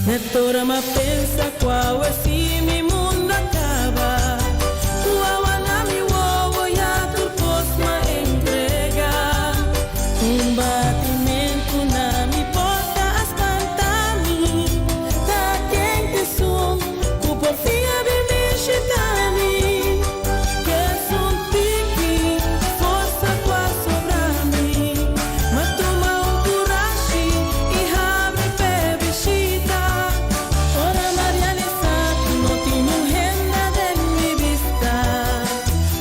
Net ora m'a pensa cu awe si mi mundo a caba, cu awa na mi wowo ya tur cos m'a entrega. Un batimento na mi porta a spanta mi, ta ken t'esun cu por fin a bin bishita mi. K'esun tiki forsa cu a sobra mi, m'a tuma un curashi y habri p'e bishita. Ora m'a realisa cu no tin un hende den mi bista,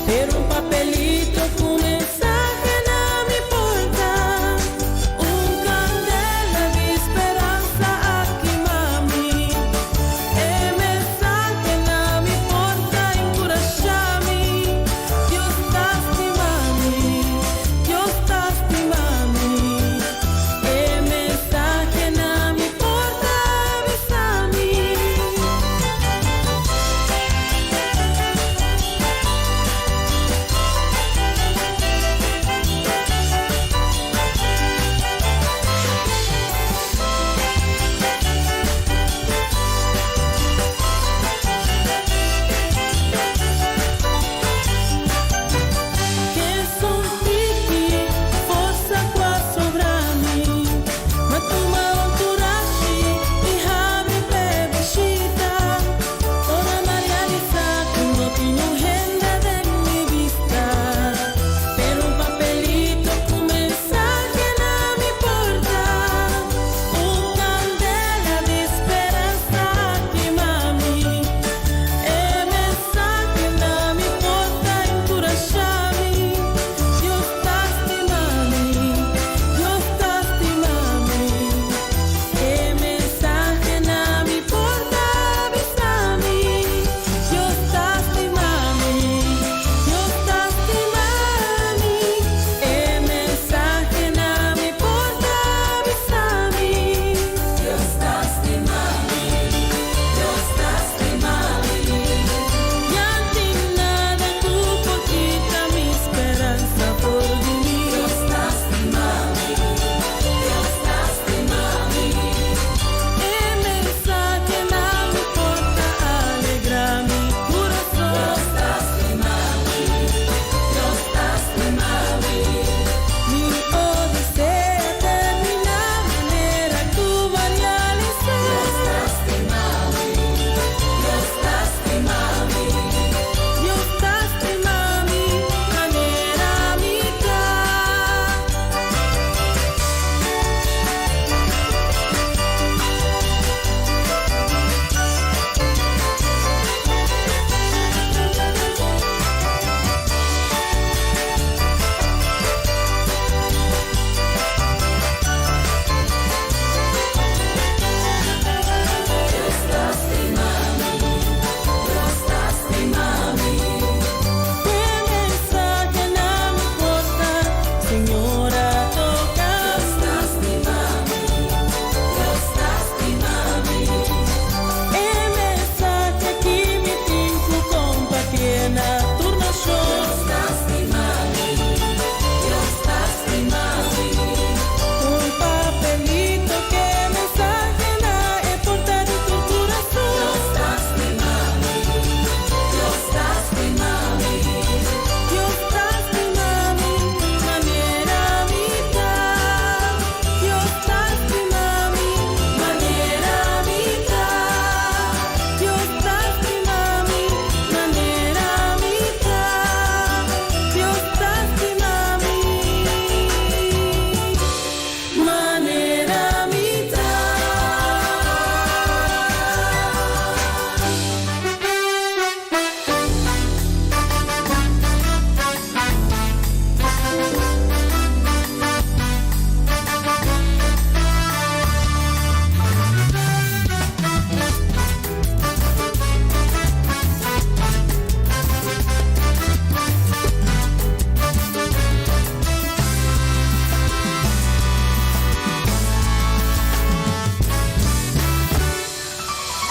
pero un papelito cu mensahe na mi porta. Un candela di speransa a kima mi. E mensahe na mi porta a encurasha mi. Dios ta stima mi, Dios ta stima mi. E mensahe na mi porta a bisa mi. K'esun tiki forsa cu a sobra mi, m'a tuma un curashi y habri p'e bishita. Ora m'a realisa cu no tin un hende den mi bista, pero un papelito cu mensahe na mi porta. Un candela di speransa a kima mi. E mensahe na mi porta a encurasha mi. Dios ta stima mi, Dios ta stima mi. E mensahe na mi porta a bisa mi. Dios ta stima mi, Dios ta stima mi. E mensahe na mi porta a bisa mi. Dios ta stima mi, Dios ta stima mi. Ya n' tin nada cu por kita mi speransa for di mi. Dios ta stima mi, Dios ta stima mi. E mensahe na mi porta a alegra mi curason. Dios ta stima mi, Dios ta stima mi. Mi odisea a termina manera cu m'a realisa. Dios ta stima mi, Dios ta stima mi. Dios ta stima mi manera mi ta. Dios ta stima mi, Dios ta stima mi. E mensahe na mi porta, Señor a toca. Dios ta stima mi, Dios ta stima mi. E mensahe cu mi tin cu comparti na tur nacion. Dios ta stima mi, Dios ta stima mi. Un papelito cu mensahe na e porta di tur curason. Dios ta stima mi, Dios ta stima mi. Dios ta stima mi, manera mi ta. Dios ta stima mi, manera mi ta. Dios ta stima mi, manera mi ta. Dios ta stima mi, manera mi ta.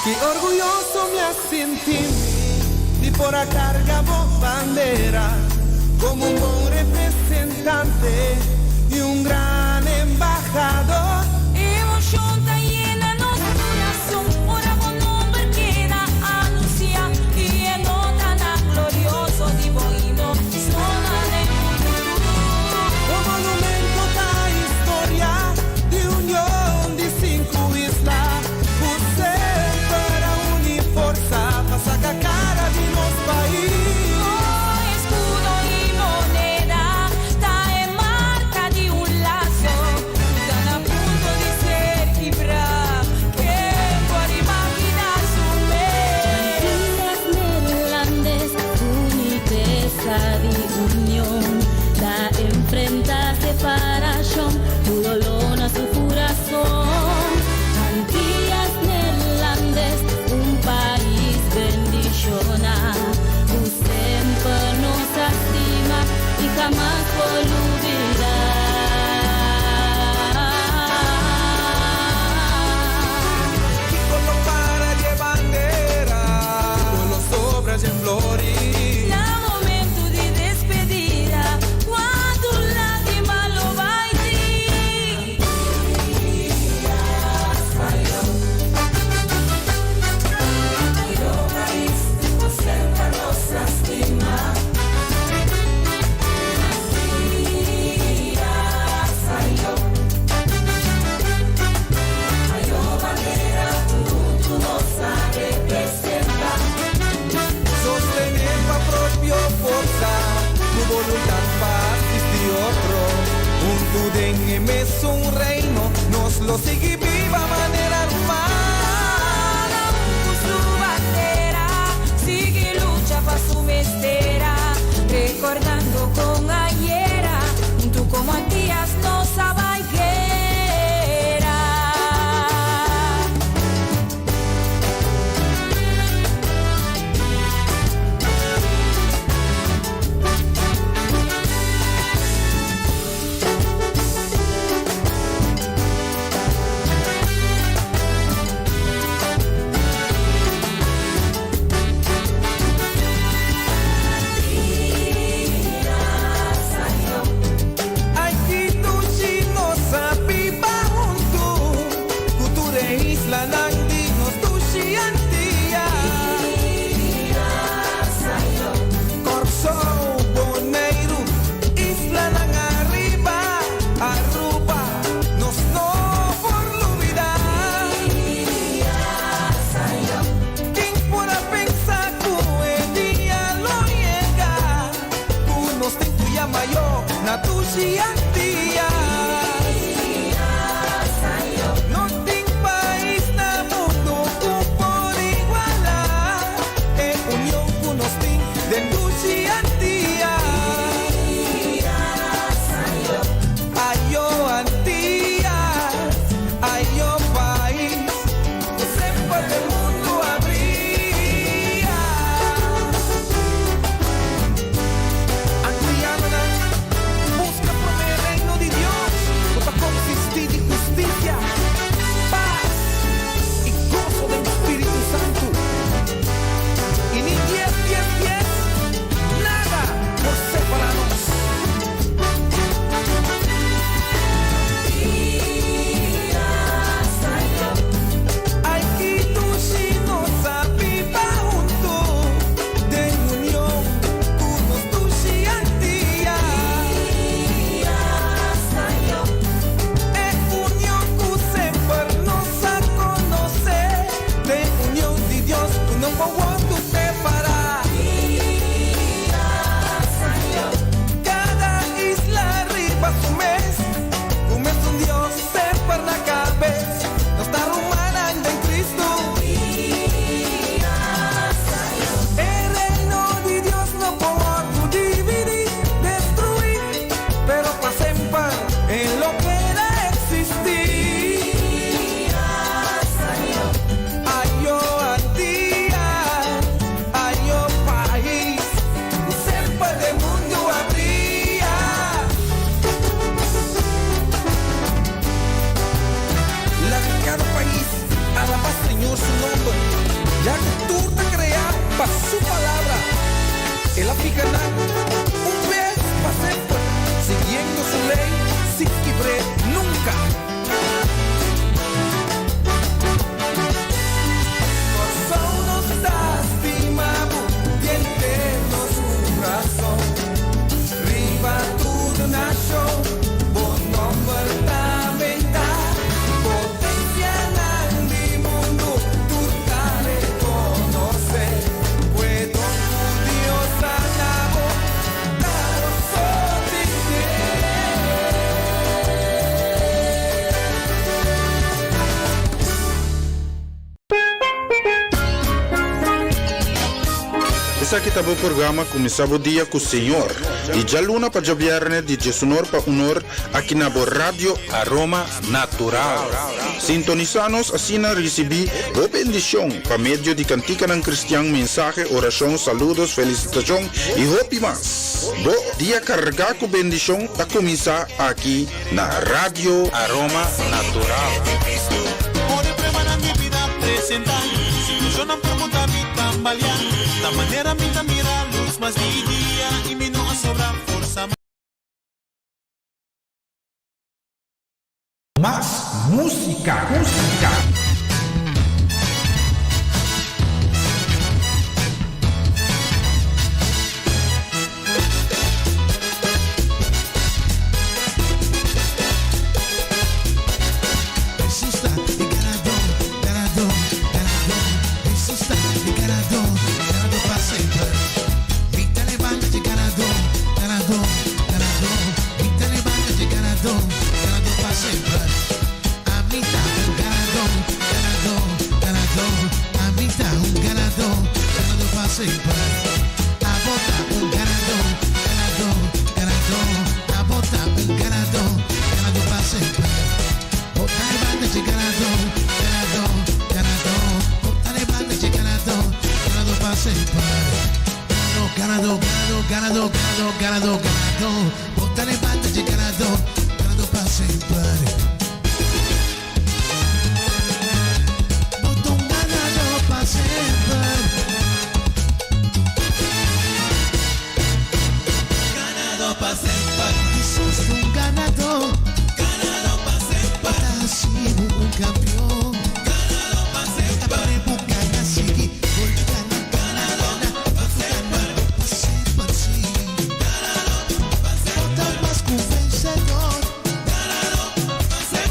Ki orguyoso mi a sinti mi di por a carga bo bandera como un bon representante y un gran embahador. Emocion ta yena nos curason. lo sigui biba manera ruman. Kada un ku su bandera, sigui lucha pa su mestera, rekordando kon ayera, huntu komo Antias nos a bai guera. Ai ki dushi nos a biba huntu ku tur e islanan di nos dushi Antia. Kòrsou, Boneiru, islanan ariba, Aruba, nos no por lubidá. Ken por a pensa ku e dia lo yega, ku nos tin ku yama ayó na dushi Antia. No tin pais na mundu ku por igualá e union ku nos tin den dushi Antia. Ayó Antia, ayó pais, ku semper den mundu a bria. Antianonan, buska promé reino di Dios, ku ta konsistí di hustisia, pas i goso den Spiritu Santu. I ni 10, 10, 10, nada por separá nos. Ai ki dushi nos a biba huntu, den union ku nos dushi Antia. E union ku semper nos a konosé, den union di Dios ku no por wòrdu separá. Kada isla riba su mes, ku mesun Dios semper na kabes, nos ta rumannan den Kristu. E reino di Dios no por wòrdu dividí, destruí, pero pa semper e lo keda eksistí. Ayó Antia, ayó pais, ku semper den mundu a bria. Laga kada pais alabá Señor su nòmber, ya ku tur ta kreá pa su palabra. El a fiha nan un bes pa semper, siguiendo su lei sin kibr'é nunka. Kòrsou nos ta stima bo di henter nos kurason. Riba tur nashon, bo nòmber ta mentá. Potensianan di mundu, tur ta rekonosé. Ku e don ku Dios a duna bo, ta bo so tin. Esaki ta bo programa Kuminsá Bo Dia ku Señor, di djaluna pa djabièrnè di diesunor pa unor aki na bo Radio Aroma Natural. Sintonisá nos asina risibí bo bendishon pa medio di kantikanan kristian, mensahe, orashon, saludos, felisitashon i hopi mas. Bo dia kargá ku bendishon ta kuminsá aki na Radio Aroma Natural. Ora pruebanan di bida presentá, situacionnan por muda mi tambaleá. Ta manera mi ta mira lus mas di dia i mi no a sobra forsa mas. Mas músika, músika. Hesus ta e ganadó, ganadó, ganadó. Hesus ta e ganadó, ganadó pa semper. Mi ta levanta e ganadó, ganadó, ganadó. Mi ta levanta e ganadó, ganadó pa semper. Ami semper. Abo ta un ganadó, ganadó, ganadó. Abo ta un ganadó, ganadó pa semper. Bo ta e banda di ganadó, ganadó, ganadó. Bo ta e banda di ganadó, ganadó pa semper. Ganadó, ganadó, ganadó, ganadó, ganadó, ganadó. Bo ta e banda di ganadó, ganadó pa semper. Bo ta un ganadó pa semper. Ganadó pa semper. Jesus ta un ganadó. Ganadó pa semper. Ta un kampeon. Ganadó pa semper. Pa gana, sigui. Gana, gana, gana, pa semper. Pa semper, si. Ganadó pa semper. Mas ku vensedó. Ganadó pa semper.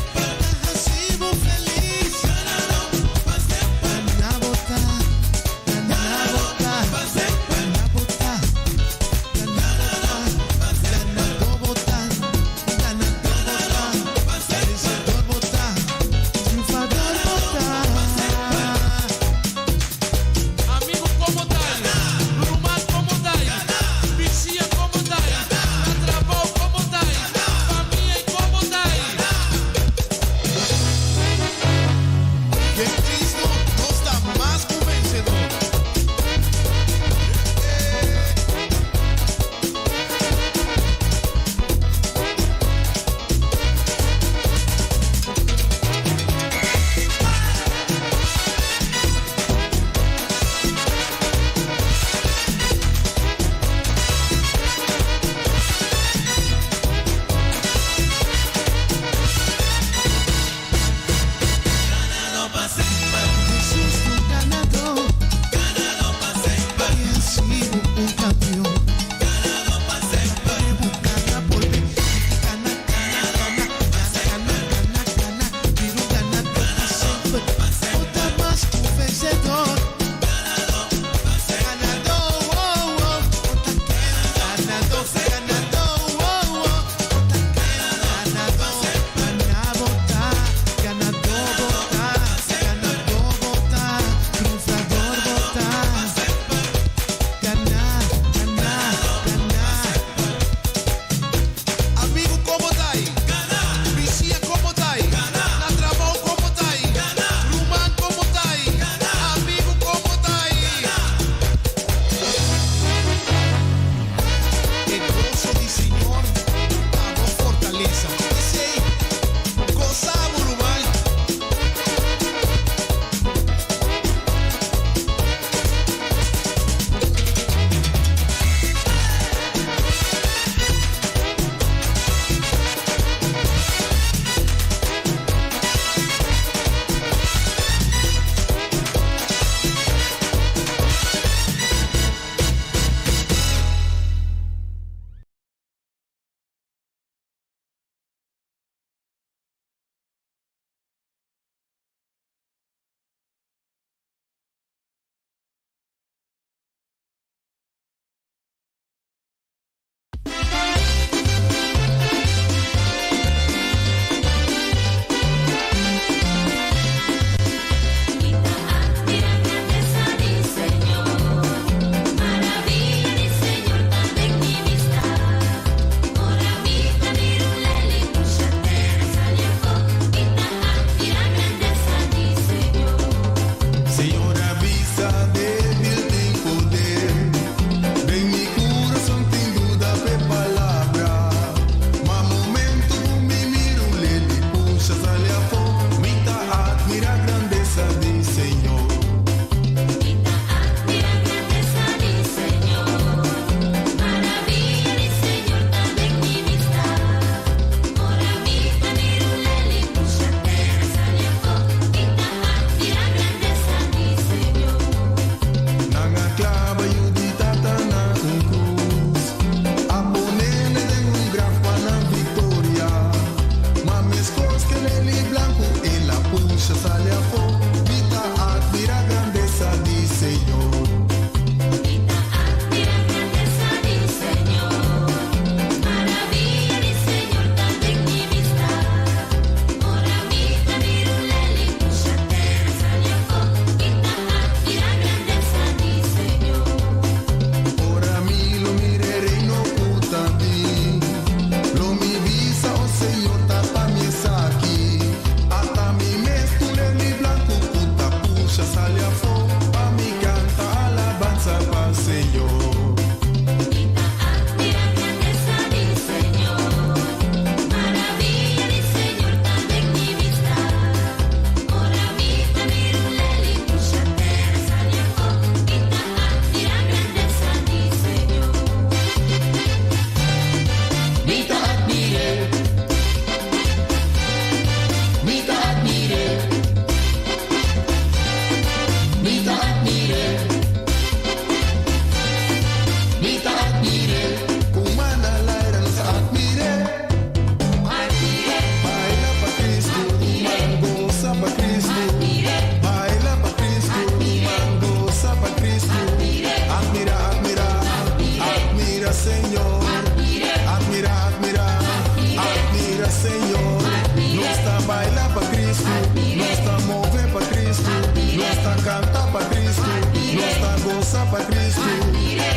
gosa pa Cristo.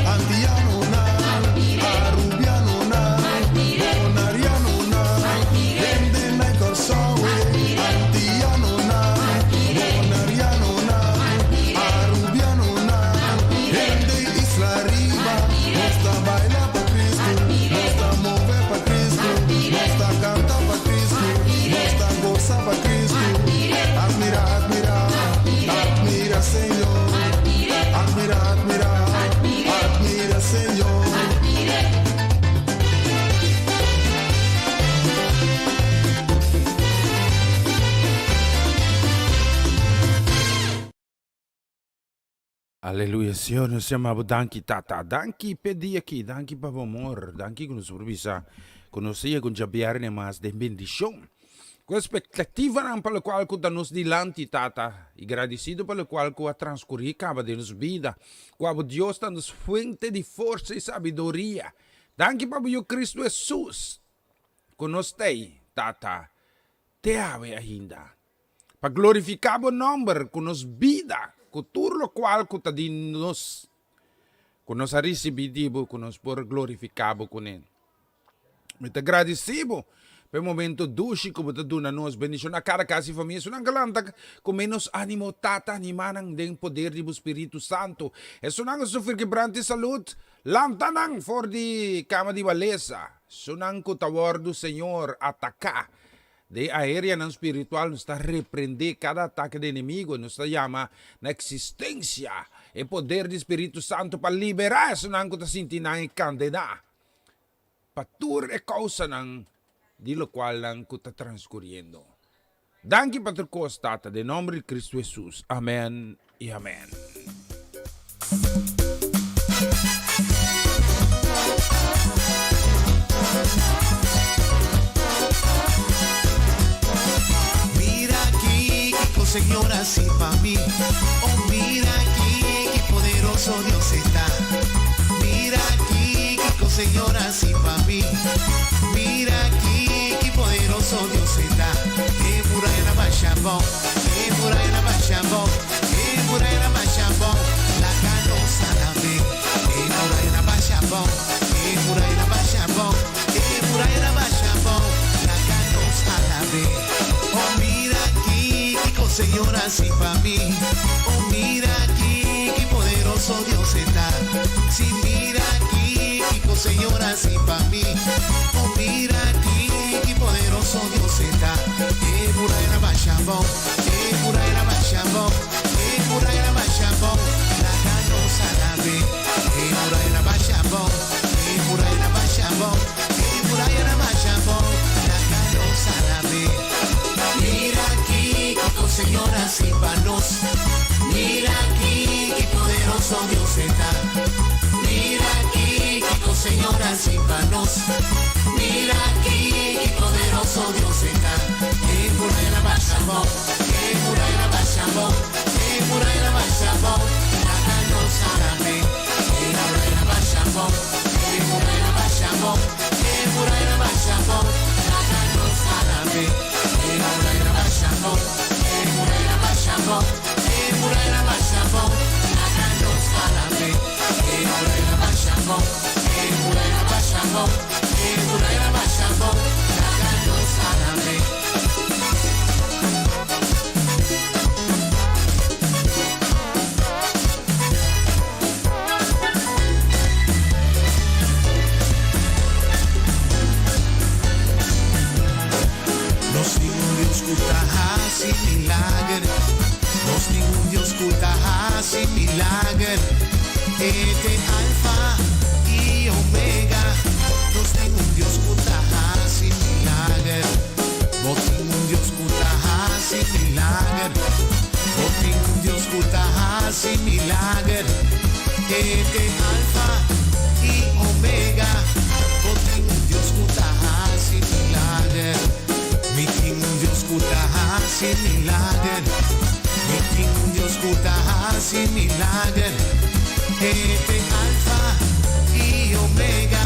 Antianonan, Arubianonan, Bonarianonan, hende na Corsou. Antianonan, Bonarianonan, Arubianonan, hende Isla Riba. Nos ta baila pa Cristo, nos ta move pa Cristo, nos ta canta pa Cristo, nos ta gosa pa Cristo. Admira, admira, admira Señor. Admira, admira, admira Señor. Aleluya, Señor, nos yama bo danki, Tata. Danki p'e dia aki, danki pa bo amor, danki ku nos por bisa ku nos a yega un djabièrnè mas den bendishon. Ku espektativanan pa lokual ku ta nos dilanti, Tata, i gradisido pa lokual ku a transkurí kaba den nos bida. Ku abo Dios ta nos fuente di forsa i sabiduria. Danki pa bo Yu Kristu Hesus ku nos t'ei, Tata, te awe ainda. Pa glorifiká bo nòmber ku nos bida, ku tur lokual ku ta di nos, ku nos a risibí di bo, ku nos por glorifiká bo kuné. Mi ta gradisí bo pa e momento dushi ku bo ta duna nos. Bendishoná kada kas i famia. Esunnan ku lanta ku ménos ánimo, Tata, animá nan den poder di bo Spiritu Santu. Esunnan ku sufri kebrant di salud, lanta nan for di kama di balesa. Esunnan ku ta wòrdu, Señor, ataká Den aereanan spiritual nos ta reprendé kada atake di enemigo i nos ta yama na eksistensia e poder di Spiritu Santu pa liberá esunnan ku ta sinti nan e kandená pa tur e kousanan di lokualnan ku ta transkuriendo. Danki pa tur kos, Tata, den nòmber di Kristu Hesus. Amèn i amèn. Mira aki kiko Señor hasi pa mi Oh mira aki ki poderoso Dios e ta Mira aki kiko Señor hasi pa mi Mira aki ki poderoso Dios e ta E muraya na basha abou E muraya na basha abou E muraya na basha abou Laga nos alab'é E muraya na basha abou E muraya na basha abou E muraya na basha abou Laga nos alab'é Oh mira aki kiko Señor hasi pa mi Oh mira aki ki poderoso Dios e ta Si mira aki kiko Señor hasi pa mi Oh mira aki ki poderoso Dios e ta E muraya na basha abou E muraya na basha abou, e muraya na basha abou, laga nos alab'é. E muraya na basha abou, e muraya na basha abou, e muraya na basha abou, laga nos alab'é. Mira aki kiko Señor hasi pa nos, mira aki ki poderoso Dios e ta. Mira aki kiko Señor hasi pa nos, mira aki ki poderoso Dios e ta. E muraya na basha abou, e muraya na basha abou, e muraya na basha abou, laga nos alab'é. E muraya na basha abou, e muraya na basha abou, e muraya na basha abou, laga nos alab'é. E muraya na basha abou, e muraya na basha abou, e muraya na basha abou, laga nos alab'é. E muraya na basha abou, e muraya na basha abou, e muraya na basha abou, laga nos alab'é. Nos tin un Dios ku ta hasi milager Nos tin un Dios ku ta hasi milager E t'e Alfa i Omega Nos tin un Dios ku ta hasi milager Bo tin un Dios ku ta hasi milager Bo tin un Dios ku ta hasi milager E t'e Alfa i Omega Bo tin un Dios ku ta hasi milager Mi tin un Dios ku ta hasi milager Mi tin un Dios ku ta hasi milager E t'e Alfa i Omega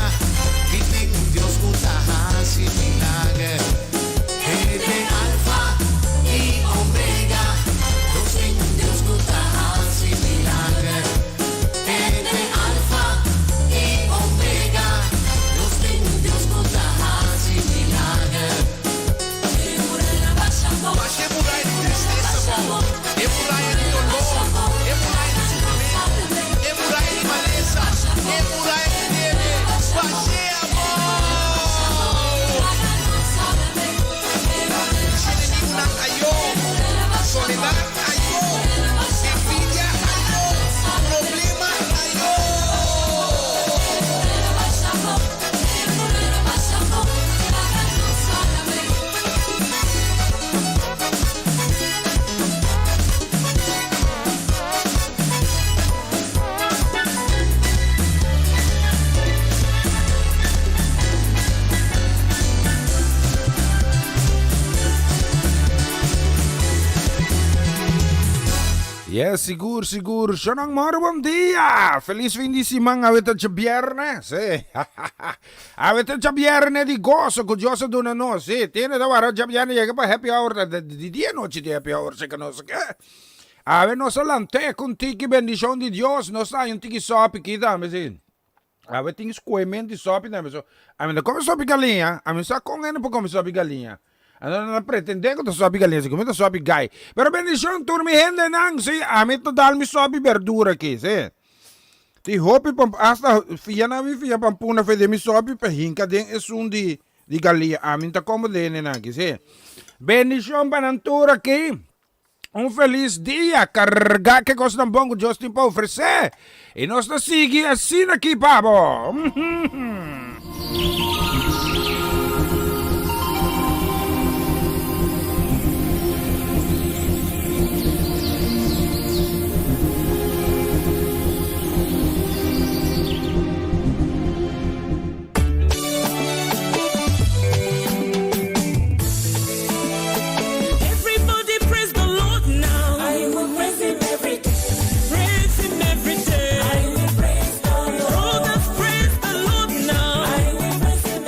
Mi tin un Dios ku ta hasi milager E t'e Alfa i Omega Nos tin un Dios ku ta hasi milager. Yes, sigur, sigur. Shonan moro bon dia. Feliz fin di siman. Awe ta djabierne. Sí. Awe ta djabierne di goso ku Dios a duna nos. Sí, tiene ta wara djabierne yega pa happy hour. Di dia nochi di happy hour, seka nos ke. Awe nos a lant'é ku un tiki bendishon di Dios. Nos ta haña un tiki sòpi aki tambe, sí. Awe tin skuement di sòpi tambe. So, ami no kome sòpi galiña. Ami no sa kon hende por kome sòpi galiña. Anto nan ta pretendé ku ta sòpi galiña, si ku mi ta sòpi gai. Pero bendishon tur mi hendenan, sí, ami ta dal mi sòpi berdura aki, sí. Tin hopi pamp, asta fia nan mi fia pampuna fe den mi sòpi pa hinka den esun di di galiña. Ami no ta kome den hendenan aki, sí. Bendishon pa nan tur aki. Un felis dia, kargá ke kosnan bon ku Dios tin pa ofresé. I nos ta sigui asina aki pa bo. Everybody praise the Lord now. I will praise him every day. Praise him every day. I will praise the Lord. Brothers, praise the Lord now. I will praise him.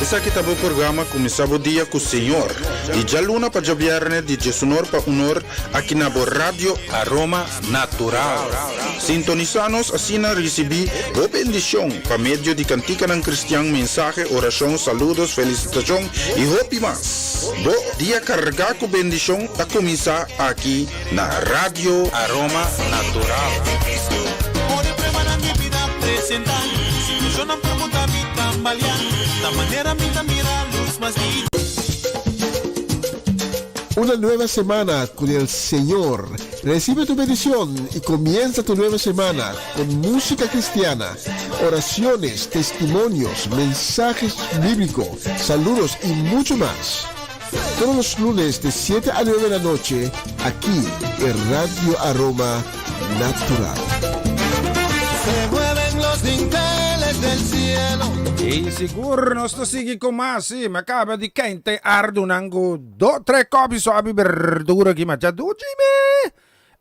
Esaki ta bo programa Kuminsá Bo Dia ku Señor, di djaluna pa djabièrnè di djesunor pa unor aki na bo Radio Aroma Natural. Sintonisá nos asina risibí bo bendishon pa medio di kantikanan kristian, mensahe, orashon, saludos, felisitashon i hopi mas. Bo dia kargá ku bendishon ta kuminsá aki na Radio Aroma Natural. Una nueva semana con el Señor. Recibe tu bendición y comienza tu nueva semana con música cristiana, oraciones, testimonios, mensajes bíblicos, saludos y mucho más. Todos los lunes de 7 a 9 de la noche, aquí en Radio Aroma Natural. Se mueven los dinteles del cielo. I sigur nos ta sigui ku mas, sí, mi a kaba di kente ardunan ku do tre kopi sopi berdura aki masha duchi mi.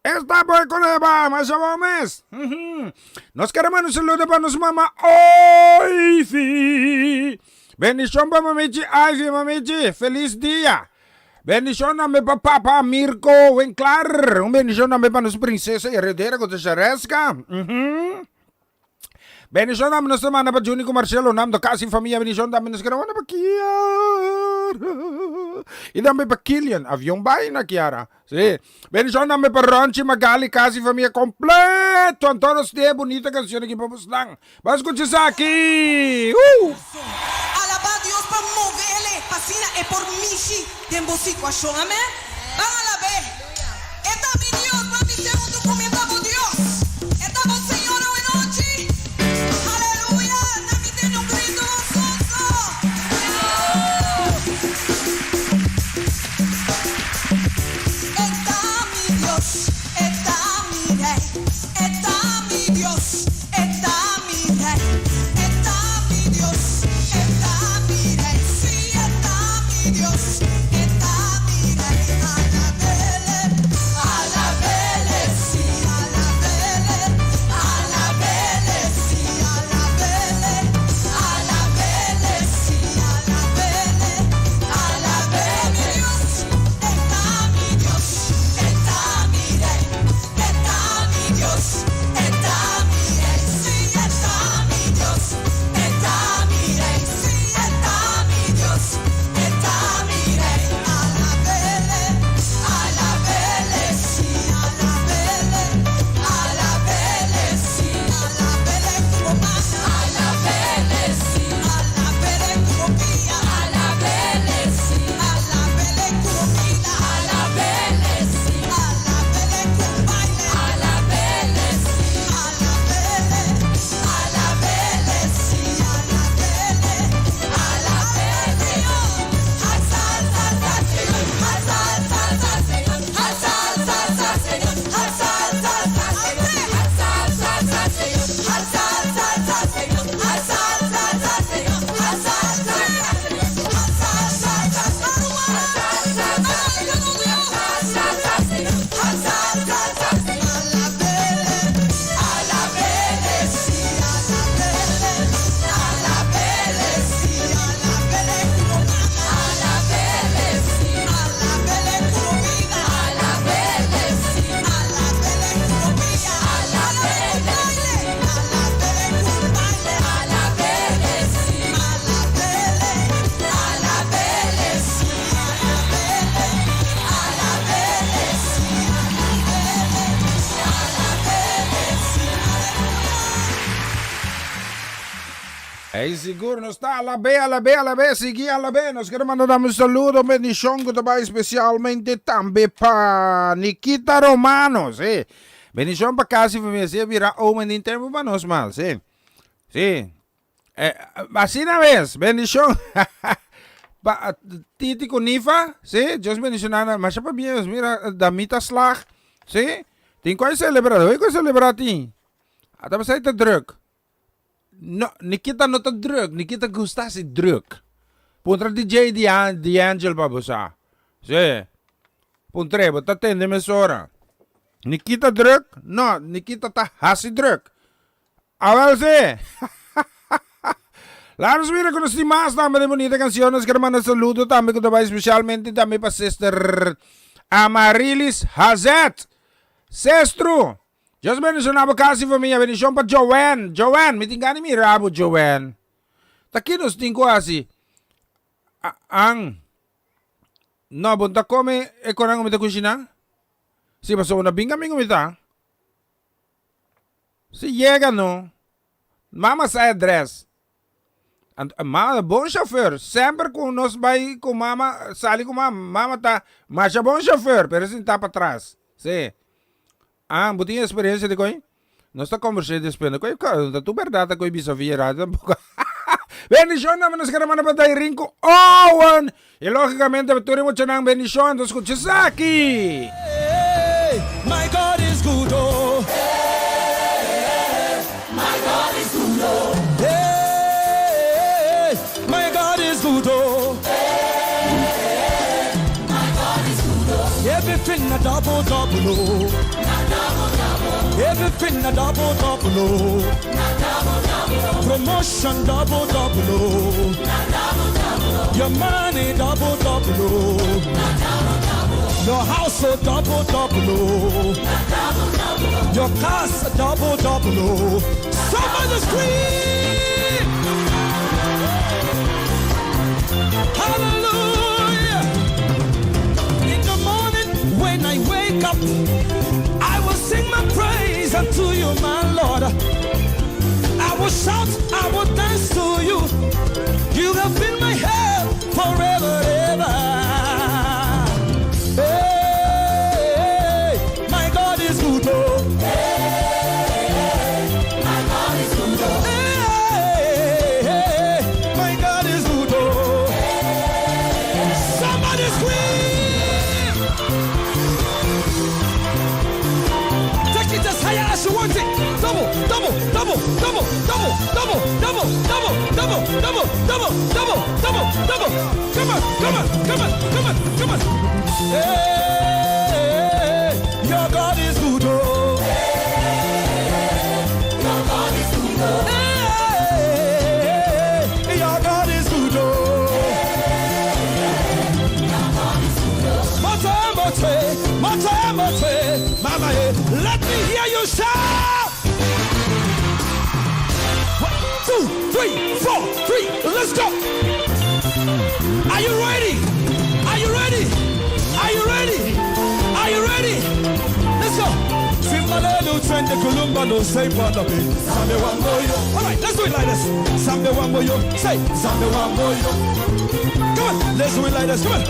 Esta boy ku leba masha bon mes. Nos kere manda un saludo pa nos mama Oifi. Bendishon pa mamichi Ivy, mamichi, felis dia. Bendishon tambe pa papa Mirko Winklar. Un bendishon tambe pa nos prinsesa y heredera ku ta Shareska. Bendishon tambe nos ta manda pa Juni ku Marcelo, Nando, kasi famia. Bendishon tambe nos kere manda pa Kiara. Y tambe pa Kilian, avion bai na Kiara. Sí. Bendishon tambe pa Ronchi, Magali, kasi famia kompleto. Anto nos tin e bunita kanshon aki pa bosnan. Ban skucha esaki! Uh! Alabá Dios pa movele pa asina e por mishi den bo situashon. Amèn. Ban alab'é. E ta mi Dios, ban bis'é huntu ku mi, E ta bo Dios. E ta bo Señor awenochi. Aleluya! Na mi tene un gritu gososo. E ta mi Dios, e ta mi Rei, e ta mi Dios, e ta mi Rei, e ta mi Dios, e ta mi Rei, sí, e ta mi Dios, e ta mi Rei. Alabele, alabele, sí, alabele, alabele, sí, alabele, alabele, sí, alabele, alabele. Mi Dios, e ta mi Dios, e ta mi Rei, e ta mi Dios, e ta mi Rei, sí, e ta mi Dios, e ta mi Rei, sí, e ta mi Dios, e ta mi Rei. Alabele, alabele, sí, alabele, alabele, sí, alabele ku bo man, alabele, sí, alabele ku bo pia, alabele, sí, alabele ku bo bida, alabele, sí, alabele ku un baile, alabele, sí, alabele, alabele, sí, alabele, alabele, Alza, alza, alza, Señor, alza, alza, alza, Señor, alza, alza, alza, Señor, alza, alza, alza, Señor, alza, alza, alza, Señor, alza, alza, alza, Señor, alza, alza, alza, Señor, alza, alza, alza, Señor, alza, alza, alza, Señor, alza, alza, alza, alza, Señor, alza, alza, alza, Señor, alabele, alabele, sí, alabele, alabele, sí, alabele ku bo man, alabele, sí, alabele ku bo bida, alabele, sí, alabele ku bo pia, alabele, sí, alabele ku un baile, alabele, sí, alabele, alabele, sí, alabele, alabele, sí, alabele, alabele, sí, Ey sigur nos ta alab'é, alab'é, alab'é, sigui alab'é. Nos quiere manda dame un saludo, un bendicion cu ta bay especialmente tambe pa Nikita Romano, sí. Bendicion pa casi familia, sí, a bira oom en din tempo pa nos mal, sí. Sí. Eh, asina mes, bendicion pa Titi cu Nifa, sí, Dios bendiciona nan. Masha pabia, mira, damita slag, sí. Tin cu a celebra, hoy cu a celebra tin. Ata pasai ta druk. No, Nikita no ta druk, Nikita gusta si druk. Puntra DJ D'Angel pa bo sa. Sí. Puntr'é, bo ta tende mesora. Nikita druk? No, Nikita ta hasi druk. Awel si! Laat nos mira ku nos tin mas tambe den bunita kanshon. Nos ker manda saludo tambe ku ta bai spesialmente tambe pa Sister Amarilis Hazet. Sestru, Dios bendiciona bo casa y familia. Bendicion pa Joanne. Joanne, mi tin gana di mira bo, Joanne. Ta ki nos tin ku hasi? An. No, bo no ta come e konan ku mi ta kushina? Si, pasobra bo no bin kaminda ku mi ta. Si yega no. Mama sa e adres. Anto mama ta bon chauffeur. Semper ku nos bai ku mama, sali ku mama, mama ta masha bon chauffeur, pero sin ta patras. Si. Ah, bo tin experiencia di koe? Nos ta convers'é despues. No koe no ta tur berdad ta koe bisa via radio tampoco. Bendicion tambe nos kere manda pa Dairin ku Owen. Y logicamente pa tur e muchanan bendicion. Anto scucha esaki. My God is good oh. My God is good oh. Hey, my God is good oh. My God is good oh. Everything a double double oh. Double double. Everything a double double oh. Double double. Promotion double double oh. Double double. Your money double double oh. Double double. Your house oh double double oh. Double double. Your cars double double oh. Somebody scream! Hallelujah! In the morning when I wake up, I will sing my praise unto you, my Lord. I will shout, I will dance to you. You have been my help forever, ever. Hey, my God is good. Oh. Hey, my God is good. Oh. Hey, my God is good. Oh. Somebody scream! Take it as high as you want it. Double, double, double, double, double, double, double, double, double, double, double, double, double, double. Come on, come on, come on, come on, come on. Hey, your God is good. Oh. Your God is good. Oh. Hey, your God is good. Oh. Mote, mote, mote, mote, mama, eh, let me hear you shout. One, two, three, four, three. Let's go. Are you ready? Are you ready? Are you ready? Are you ready? Let's go. Simbalelu twende kulumba no say padabe. Sambe wa moyo. All right, let's do it like this. Sambe wa moyo. Say Sambe wa moyo. Come on, let's do it like this. Come on.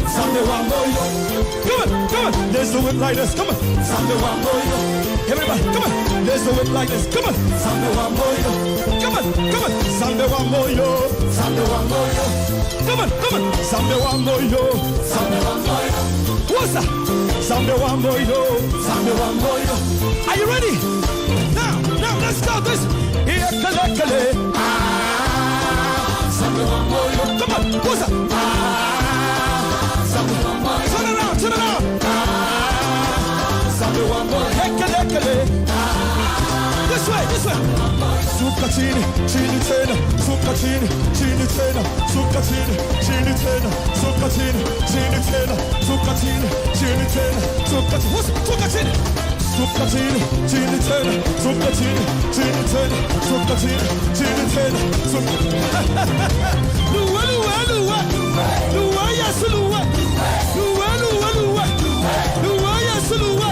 Sambe wa moyo. Come on, come on. Let's do it like this. Come on. Sambe wa moyo. Everybody, come on. Let's do it like this. Come on. Sambe wa moyo. Come on, come on. Sambe wa moyo. Sambe wa moyo. Come on, come on. Sambe wa moyo. Sambe wa moyo. What's that? Sambe wa moyo. Sambe wa moyo. Are you ready? Now, now let's go. This. Here, kale, kale. Ah, Sambe wa moyo. Come on. What's that? Ah, Sambe wa moyo. Turn around, turn around. Ah, Sambe wa moyo. Kale, kale. Ah, this way, this way. Suka chini, chini tena, suka chini, chini tena, suka chini, chini tena, suka chini, chini tena, suka chini, chini tena, suka chini, what's suka chini? Suka chini, chini tena, suka chini, chini tena, suka chini, chini tena, suka. Luwe, luwe, luwe, luwe, yes, luwe, luwe, luwe, luwe, luwe, yes, luwe.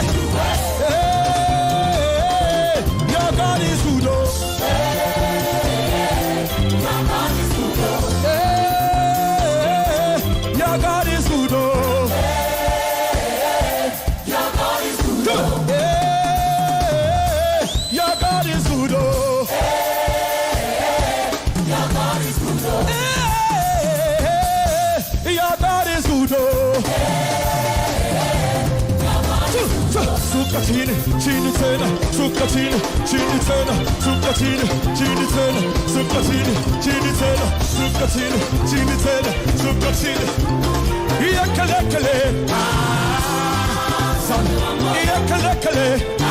Hey, your God is good. Oh. Hey, your God is good. Oh. Come on. Hey, your God is good. Oh. Hey, your God is good. Oh. Suka chini, chini tena, suka chini, chini tena, suka chini, chini tena, suka chini, chini tena, suka chini, chini tena, suka chini. Iakale kale, ah, san. Iakale kale, ah,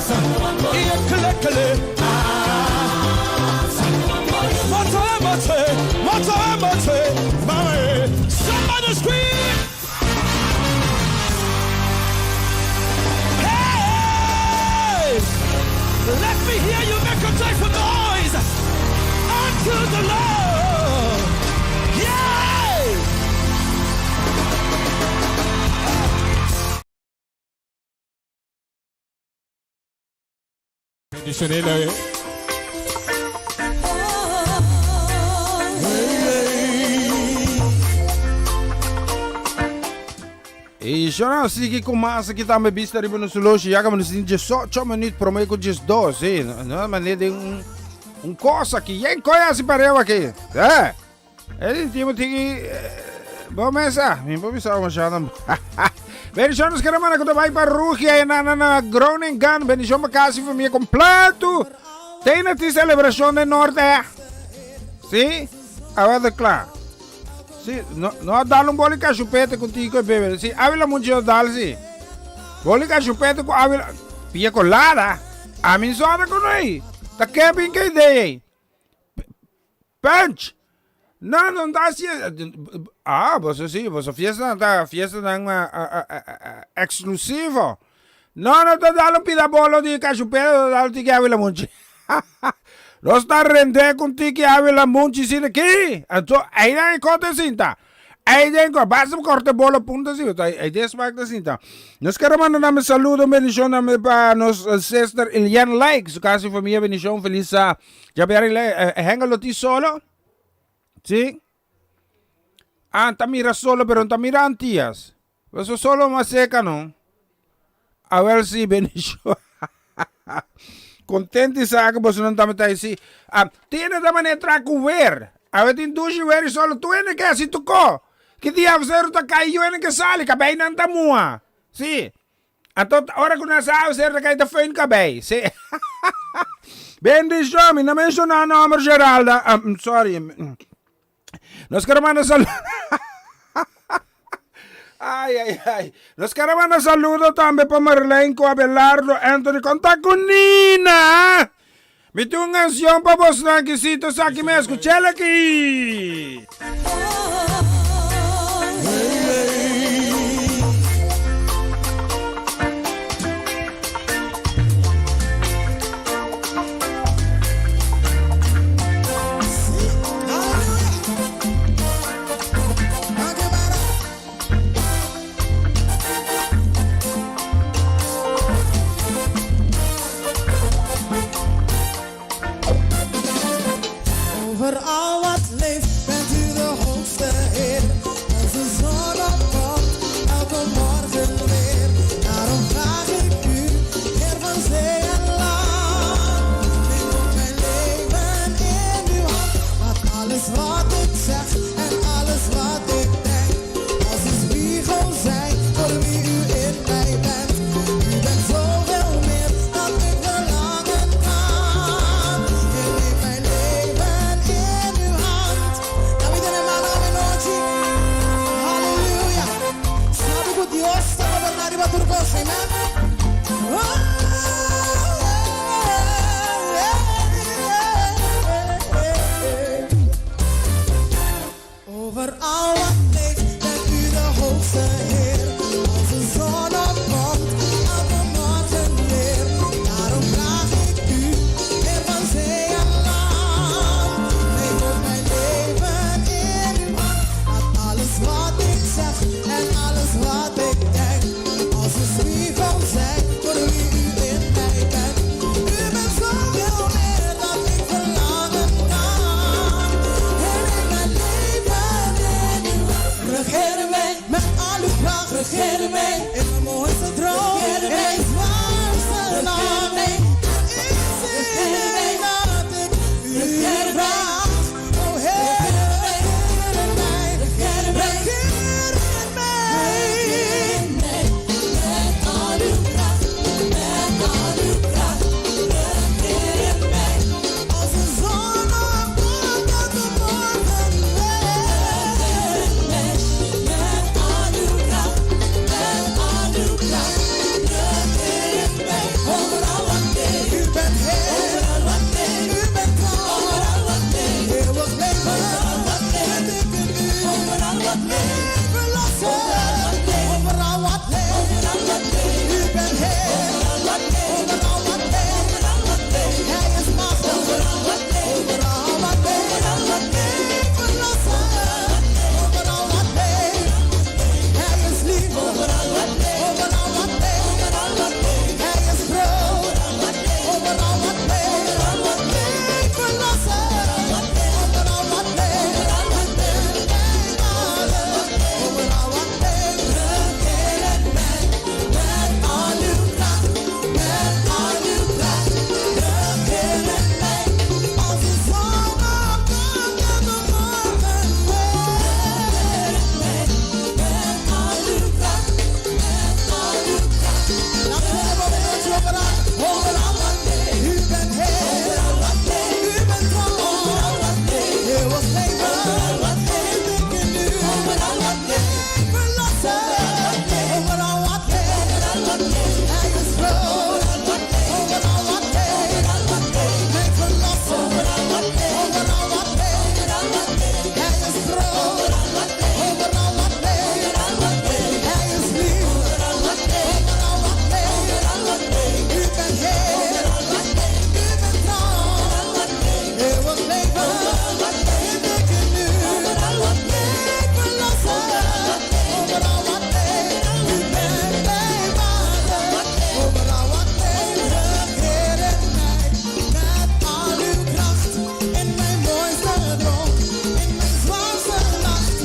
san. Iakale kale, ah, san. Somebody scream! Hey! Let me hear you make a joyful noise unto the Lord. Yeah! Bendicionela. E Jonas sigui ku mas aki tambe bista riba nos loshi ya kaba nos tin 18 minuut prome ku 12 sí no manera den un un kos aki yen koe hasi pareu aki eh e tipo tiki bo mesa mi por bisa como shana Bendiciones kere mana ku ta bai pa Rugia e na na na Groningen bendicion pa kasi familia completo Tene ti celebracion den norte sí awe de kla Sí, no, no a dal un boli cachupete contigo e bebe. Sí, Ávila mucho a dal, sí. Boli cachupete con Ávila. Pia colada. A mi sona con ei. Ta Kevin que idea ei. Punch. No, no ta así. Ah, boso sí, boso fiesta ta fiesta nan exclusivo. No, no ta dal un pida bolo di cachupete, dal tiki Ávila mucho. Nos ta rende con tiki Ávila Munchi sin aki. Anto, ahí dan e kote sinta. Ahí den ko, basta corte bolo punta si, ahí den smaak ta sinta. Nos quiero mandar name saludo, bendición name pa nos sister Ilian Like, su casa y familia, bendición, feliz a Javier Ile, hengelo ti solo. Sí. Ah, ta mira solo, pero ta mira Antillas. Eso solo mas seca, no? A ver si bendición. Contento y saca, boso no tambe ta si. Ah, tiene da manera tra ku weer. A ver tin dushi weer y solo tu ene que así tu ko. Que dia zero ta kai yo ene que sali, kabei nan ta mua. Sí. Anto ora ku nan sa zero ta kai ta feun kabei. Sí. Bendición, mi no menciona nombre Geralda. Um, sorry. Nos quiero mandar saludo. Ay, ay, ay. Nos quiero mandar saludo también para Marlene, con Abelardo, Anthony, conta con Nina. Mi tengo una canción para vos, Tranquisito, aquí me escuché aquí. Over al wat leeft bent u de hoogste Heer. Als de zon opkomt, elke morgen weer. Daarom vraag ik u, Heer van zee en land. Neem ook mijn leven in uw hand. Laat alles wat ik zeg en alles wat ik denk. Als een spiegel zijn voor wie u in mij bent. U bent zoveel meer dan ik verlangen kan. Ik neem mijn leven in uw hand. David hermano, anochi. Aleluya. Sabi ku Dios ta goberná riba tur kos, amen? Over al wat leeft bent u de hoogste Heer. Als de zon opkomt, elke morgen weer. Daarom vraag ik u, Heer van zee en land. Neem ook mijn leven in uw hand. Laat alles wat ik zeg en alles wat ik denk. Als een spiegel zijn voor wie u in mij bent. U bent zoveel meer dan ik verlangen kan. En neem mijn leven in uw wat leeft. Verlosser, overal wat leeft. U bent Heer, overal wat leeft. Hij is machtig, overal wat leeft. Verlosser, overal wat leeft. Hij is lief, overal wat leeft. Hij is groot, overal wat leeft. Verlosser, overal wat leeft. Mijn Vader, overal wat leeft. Regeer het mij met al uw kracht, met al uw kracht. Regeer het mij als de zon opkomt en de morgen Regeer het mij met al uw kracht, met al uw kracht. Laat horen wat overal, overal wat leeft. U bent Heer, overal wat leeft. U bent trouw, overal wat leeft. Eeuwig leven, overal wat leeft. Ik in u, overal wat leeft. Verlosser, overal wat leeft. Overal wat leeft. Hij is groot, overal wat leeft. Overal wat leeft. Mijn verlosser, overal wat leeft. Overal wat leeft. Overal wat leeft. Hij is groot, overal wat leeft. Overal wat leeft. Overal wat leeft. Hij is lief, overal wat leeft. Overal wat leeft. Overal wat leeft. U bent Heer, overal wat leeft. U bent trouw, overal wat leeft. Eeuwig leven, overal wat leeft. Ik in u, overal wat leeft. Verlosser, overal wat leeft. U bent mijn Vader, overal wat leeft. Regeer in mij met al uw kracht. In mijn mooiste droom, in mijn zwaarste nacht.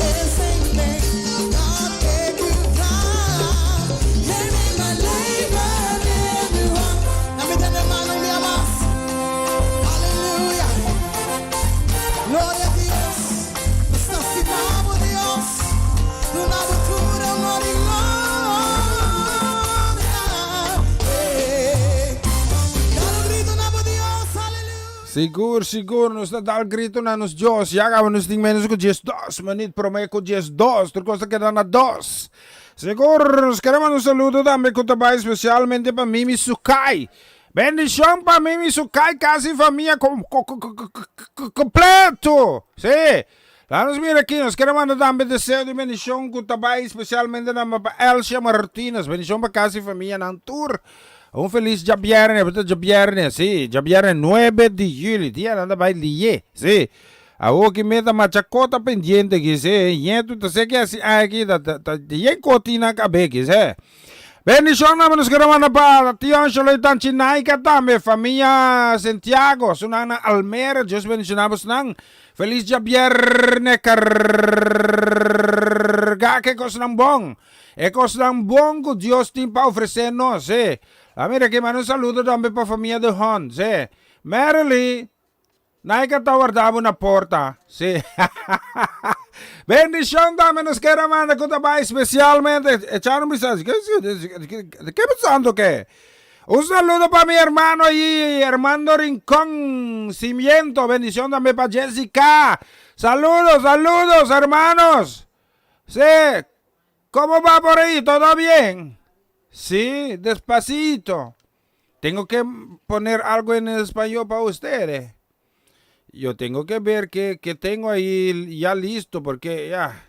Er is één ding dat ik u vraag. Heer, neem mijn leven in uw hand. En met de mano mi amas. Aleluya. Gloria a Dios. Nos ta stima Dios. Duna tur honor i gloria. Hey. Dal un gritu na Dios. Aleluya. Sigur, sigur, nos ta dal gritu na nos Dios. Ya kaba nos tin ménos ku 12 minüt, promé ku 12, tur kos ta keda na dos. Sigur, nos ke manda un saludo tambe ku ta bai spesialmente pa Mimi Sukai. Bendishon pa Mimi Sukai, kas i famia kompleto. Sí. Laga nos mira aki, nos ke manda tambe deseo di bendishon ku ta bai spesialmente tambe pa Elsia Martinez. Bendishon pa kas i famianan tur. Un felis djabièrnè, bo ta djabièrnè, sí, djabièrnè nuebe di yüli, dianan ta bai lié, sí. Awor ki mi ta macha kota pendiente aki, sí, ñetu ta seki hasi aki, ta ta ta yen koti na kabe aki, sí. Bendishon nan nos kere manda pa Tio Angelo y Tanchi Naika tambe, famia Santiago, sunan na Almere, Dios bendishoná bosnan. Felis djabièrnè, kargá ke kosnan bon. E kosnan bon ku Dios tin pa ofresé nos, sí. A mira aki manda un saludo tambe pa famia de Hond, sí. Merely, Naika ta warda bo na porta, sí. Bendishon tambe nos kere manda ku ta bai spesialmente, echa un bistazo, ke pasando ke? Un saludo pa mi hermano ayi, Armando Rincón Cimiento, bendishon tambe pa Jessica. Saludos, saludos hermanos. Sí, ¿cómo va por ahí? ¿Todo bien? Sí, despacito. Tengo que poner algo en español para ustedes. Yo tengo que ver qué, qué tengo ahí ya listo, porque ya.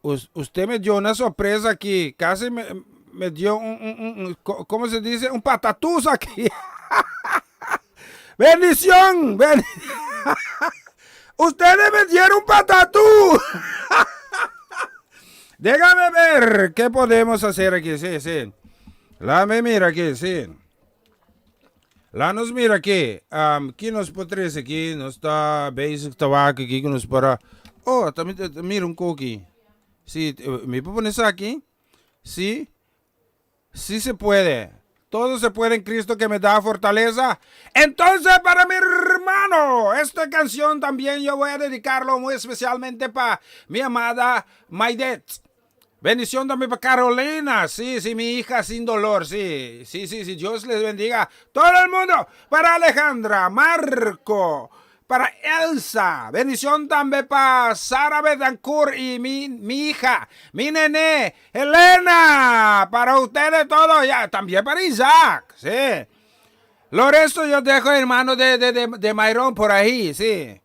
Usted me dio una sorpresa aquí. Casi me, me dio un, un, un, ¿cómo se dice? Un patatús aquí. Bendición. Ben Ustedes me dieron un patatú. Déjame ver qué podemos hacer aquí. Sí, sí. La me mira aquí, sí. La nos mira aquí. Um, ki nos por trese aki? Nos ta bezig ta wak aki ku nos por a... Oh, ta mira un koki. Sí, mi por pone esaki? Sí. Sí se puede. Todo se puede en Cristo que me da fortaleza. Entonces, para mi hermano, esta canción también yo voy a dedicarlo muy especialmente para mi amada Maidet. Bendición también para Carolina, sí, sí, mi hija sin dolor, sí, sí, sí, sí, Dios les bendiga. Todo el mundo, para Alejandra, Marco, para Elsa, bendición también para Sara Betancourt y mi, mi hija, mi nené, Elena, para ustedes todos, ya, también para Isaac, sí. Lo resto yo dejo en manos de, de, de, de Myron por ahí, sí.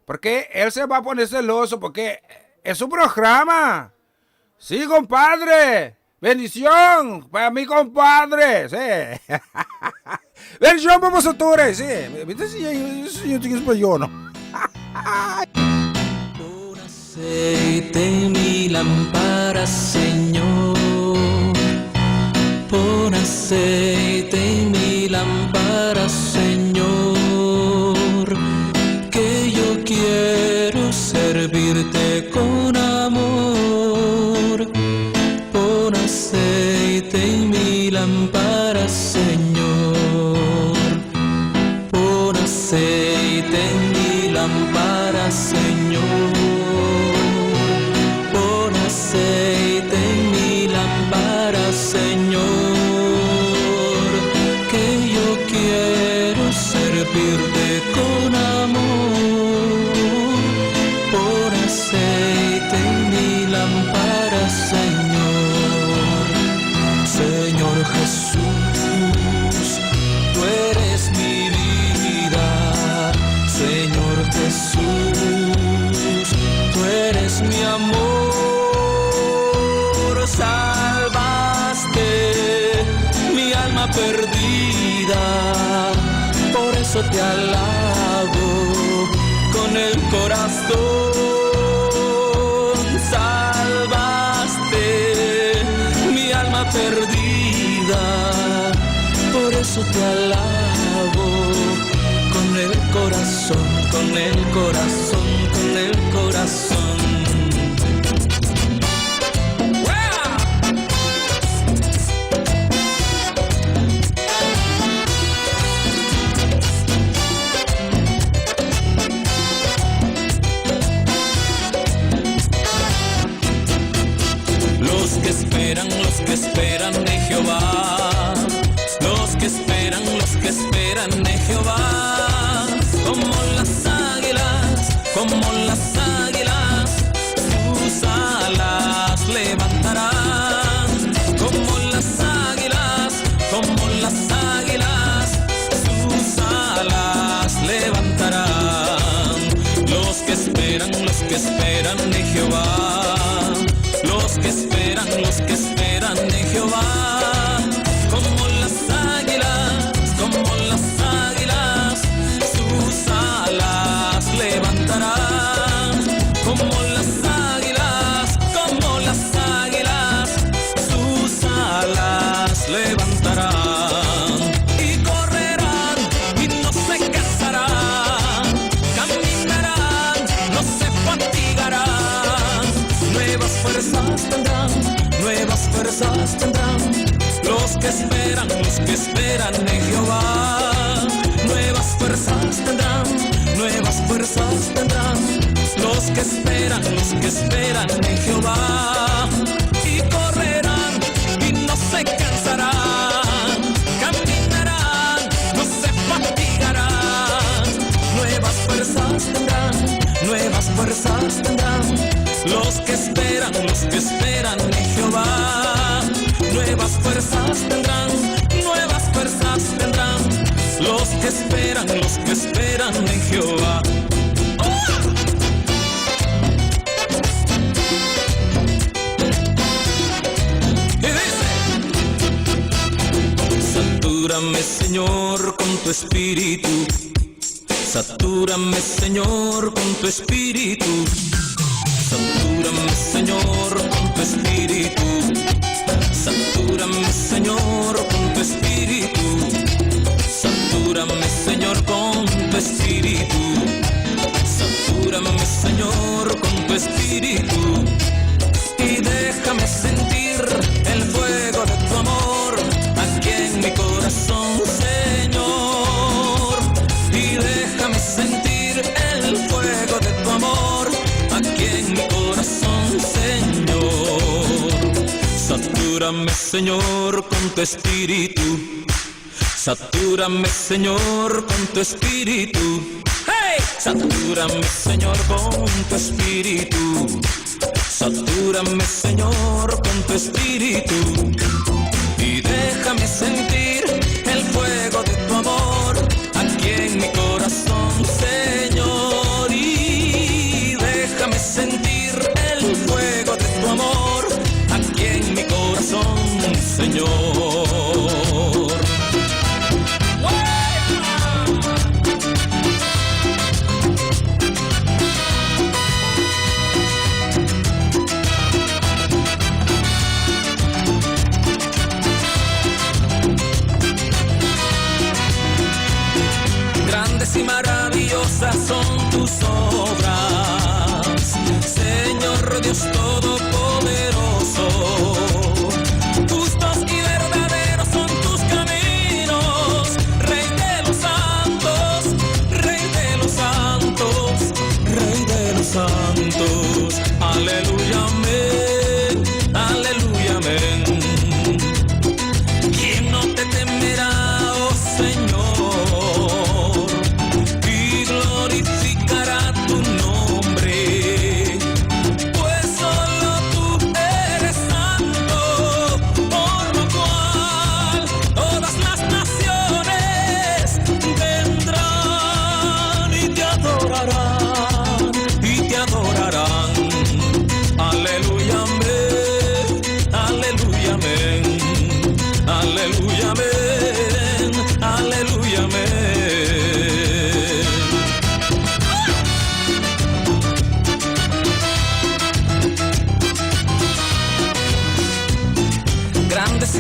Porque él se va a poner celoso porque es su programa. Sí, compadre. Bendición para mi compadre. Sí. Bendición para vosotros. Sí. Viste si yo tengo español, no? Pon aceite en mi lámpara, Señor. Pon aceite en mi lámpara, Señor. Que yo quiero servirte con amor. Pon aceite en mi lámpara, Señor. Pon aceite en mi lámpara, Señor. Pon aceite en mi lámpara, Señor. Que yo quiero servirte con amor. Pon aceite en mi lámpara, Señor. Señor Jesús, tú eres mi vida. Señor Jesús, tú eres mi amor. Salvaste mi alma perdida. Por eso te alabo con el corazón. Salvaste mi alma perdida. Por eso te alabo con el corazón, con el corazón, con el corazón. Los que esperan, los que esperan de Jehová. Los que esperan, los que esperan de Jehová. Como las águilas, como las águilas, sus alas levantarán. Como las águilas, como las águilas, sus alas levantarán. Los que esperan, los que esperan de Jehová. Los que esperan, los que esperan de Jehová. Como las águilas, como las águilas, sus alas levantarán. Como las águilas, como las águilas, sus alas levantarán. Y correrán y no se cansarán. Caminarán, no se fatigarán. Nuevas fuerzas tendrán, nuevas fuerzas tendrán. Los que esperan, los que esperan en Jehová. Nuevas fuerzas tendrán, nuevas fuerzas tendrán. Los que esperan, los que esperan en Jehová. Y correrán y no se cansarán. Caminarán, no se fatigarán. Nuevas fuerzas tendrán, nuevas fuerzas tendrán. Los que esperan, los que esperan en Jehová. Nuevas fuerzas tendrán, nuevas fuerzas tendrán. Los que esperan, los que esperan en Jehová. Y dice: Satúrame, Señor, con tu espíritu. Satúrame, Señor, con tu espíritu. Satúrame, Señor, con tu espíritu. Satúrame, Señor, con tu espíritu. Satúrame, Señor, con tu espíritu. Satúrame, Señor, con tu espíritu. Y déjame sentir el fuego de tu amor aquí en mi corazón, Señor. Y déjame sentir el fuego de tu amor aquí en mi corazón, Señor. Satúrame, Señor, con tu espíritu. Satúrame, Señor, con tu espíritu. ¡Hey! Satúrame, Señor, con tu espíritu. Satúrame, Señor, con tu espíritu. Y déjame sentir el fuego de tu amor aquí en mi corazón, Señor. Y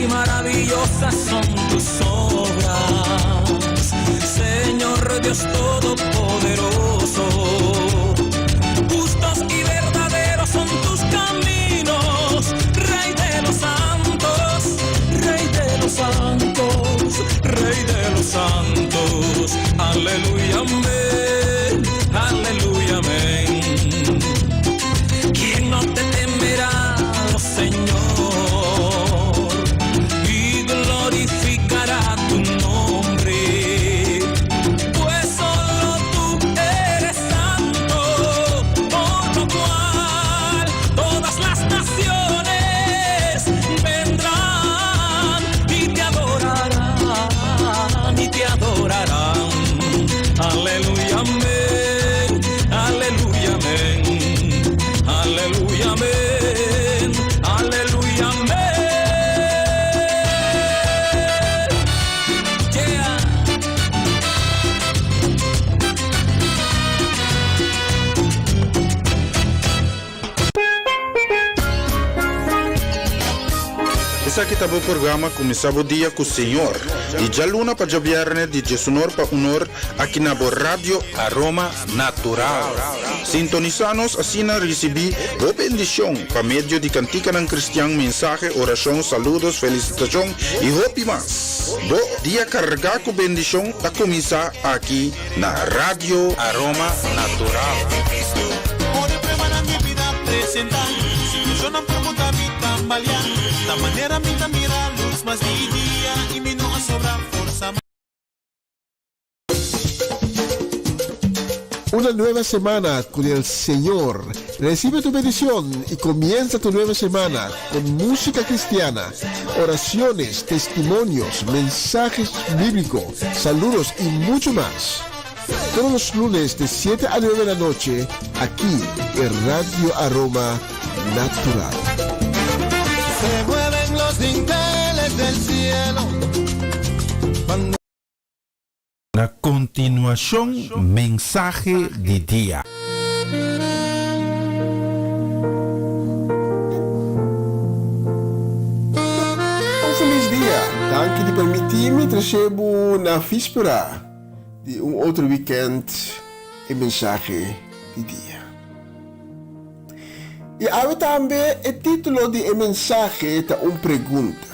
y maravillosas son tus obras, Señor Dios Todopoderoso. Justos y verdaderos son tus caminos, Rey de los santos, Rey de los santos, Rey de los santos. Aleluya, amén, aleluya, amén. ¿Quién no te temerá, oh Señor, y glorificará tu nombre? Pues solo tú eres santo, por lo cual todas las naciones vendrán y te adorarán, y te adorarán. Aleluya, amén, aleluya, amén, aleluya, amén, aleluya, amén. Yeah. Esaki ta bo programa Kuminsá Bo Dia ku Señor, di djaluna pa djabièrnè di diesunor pa unor aki na bo Radio Aroma Natural. Sintonisá nos asina risibí bo bendishon pa medio di kantikanan kristian, mensahe, orashon, saludos, felisitashon i hopi mas. Bo dia kargá ku bendishon ta kuminsá aki na Radio Aroma Natural. Ora pruebanan di bida presentá, situashonnan por muda mi tambaleá, ta manera mi ta mira lus mas di dia i mi no a sobra forsa mas. Una nueva semana con el Señor. Recibe tu bendición y comienza tu nueva semana con música cristiana, oraciones, testimonios, mensajes bíblicos, saludos y mucho más. Todos los lunes de 7 a 9 de la noche, aquí en Radio Aroma Natural. Se mueven los dinteles del cielo. Cuando Na kontinuashon mensahe di dia. Un felis dia! Danki di permití mi trese bo na víspera di un otro wikènt e mensahe di dia. I awe tambe e título di e mensahe ta un pregunta.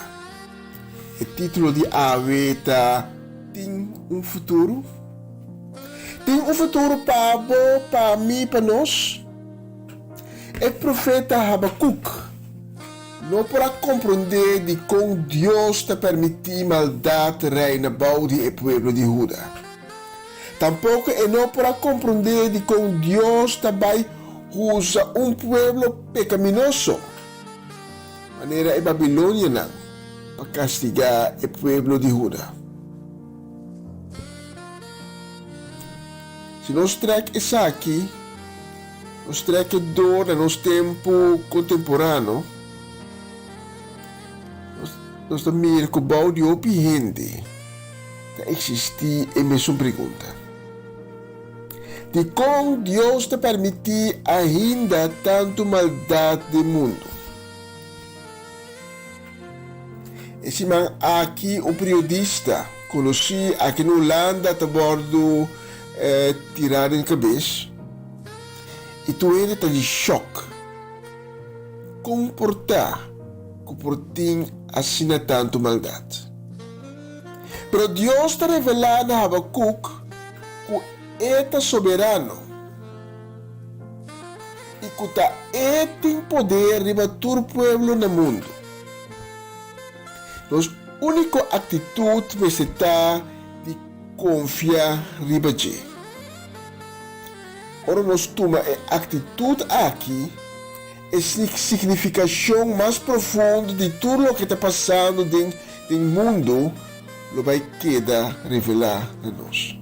E título di awe ta Tin un futuro? Tin un futuro pa bo, pa mi, pa nos? E profeta Habakuk no por a komprondé dikon Dios ta permití maldat reina bou di e pueblo di Huda. Tampoko e no por a komprondé dikon Dios ta bai usa un pueblo pekaminoso manera e babilonianan pa kastigá e pueblo di Huda. Si nos trèk esaki, nos trèk e dor na nos tempu kontemporano, nos ta mira ku bou di hopi hende ta eksistí e mesun pregunta, Dikon Dios ta permití ainda tantu maldat den mundu? E siman aki un periodista konosí aki na Hulanda ta wòrdu tirá den kabes i tur hende ta di shòk. Kon por ta ku por tin asina tantu maldat? Pero Dios ta revelá na Habakuk ku E ta soberano i ku ta E tin poder riba tur pueblo na mundu. Nos úniko aktitut mester ta di konfia riba dje. Ora nos tuma e aktitut aki, e signifikashon mas profundo di tur loke ta pasando den den mundu lo bai keda revelá na nos.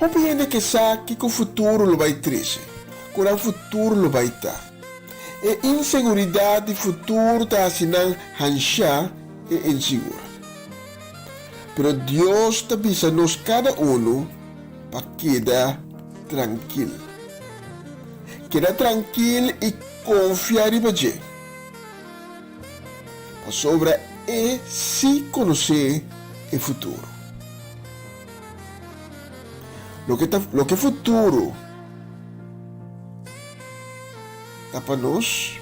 Hopi hende ke sa kiko futuro lo bai trese, ku nan futuro lo bai ta. E inseguridat di futuro ta hasi nan hanshá i insigur. Pero Dios ta bisa nos kada unu pa keda trankil. Keda trankil i konfia riba dje. Pasobra e sí konosé e futuro. Loke ta loke futuro ta pa nos,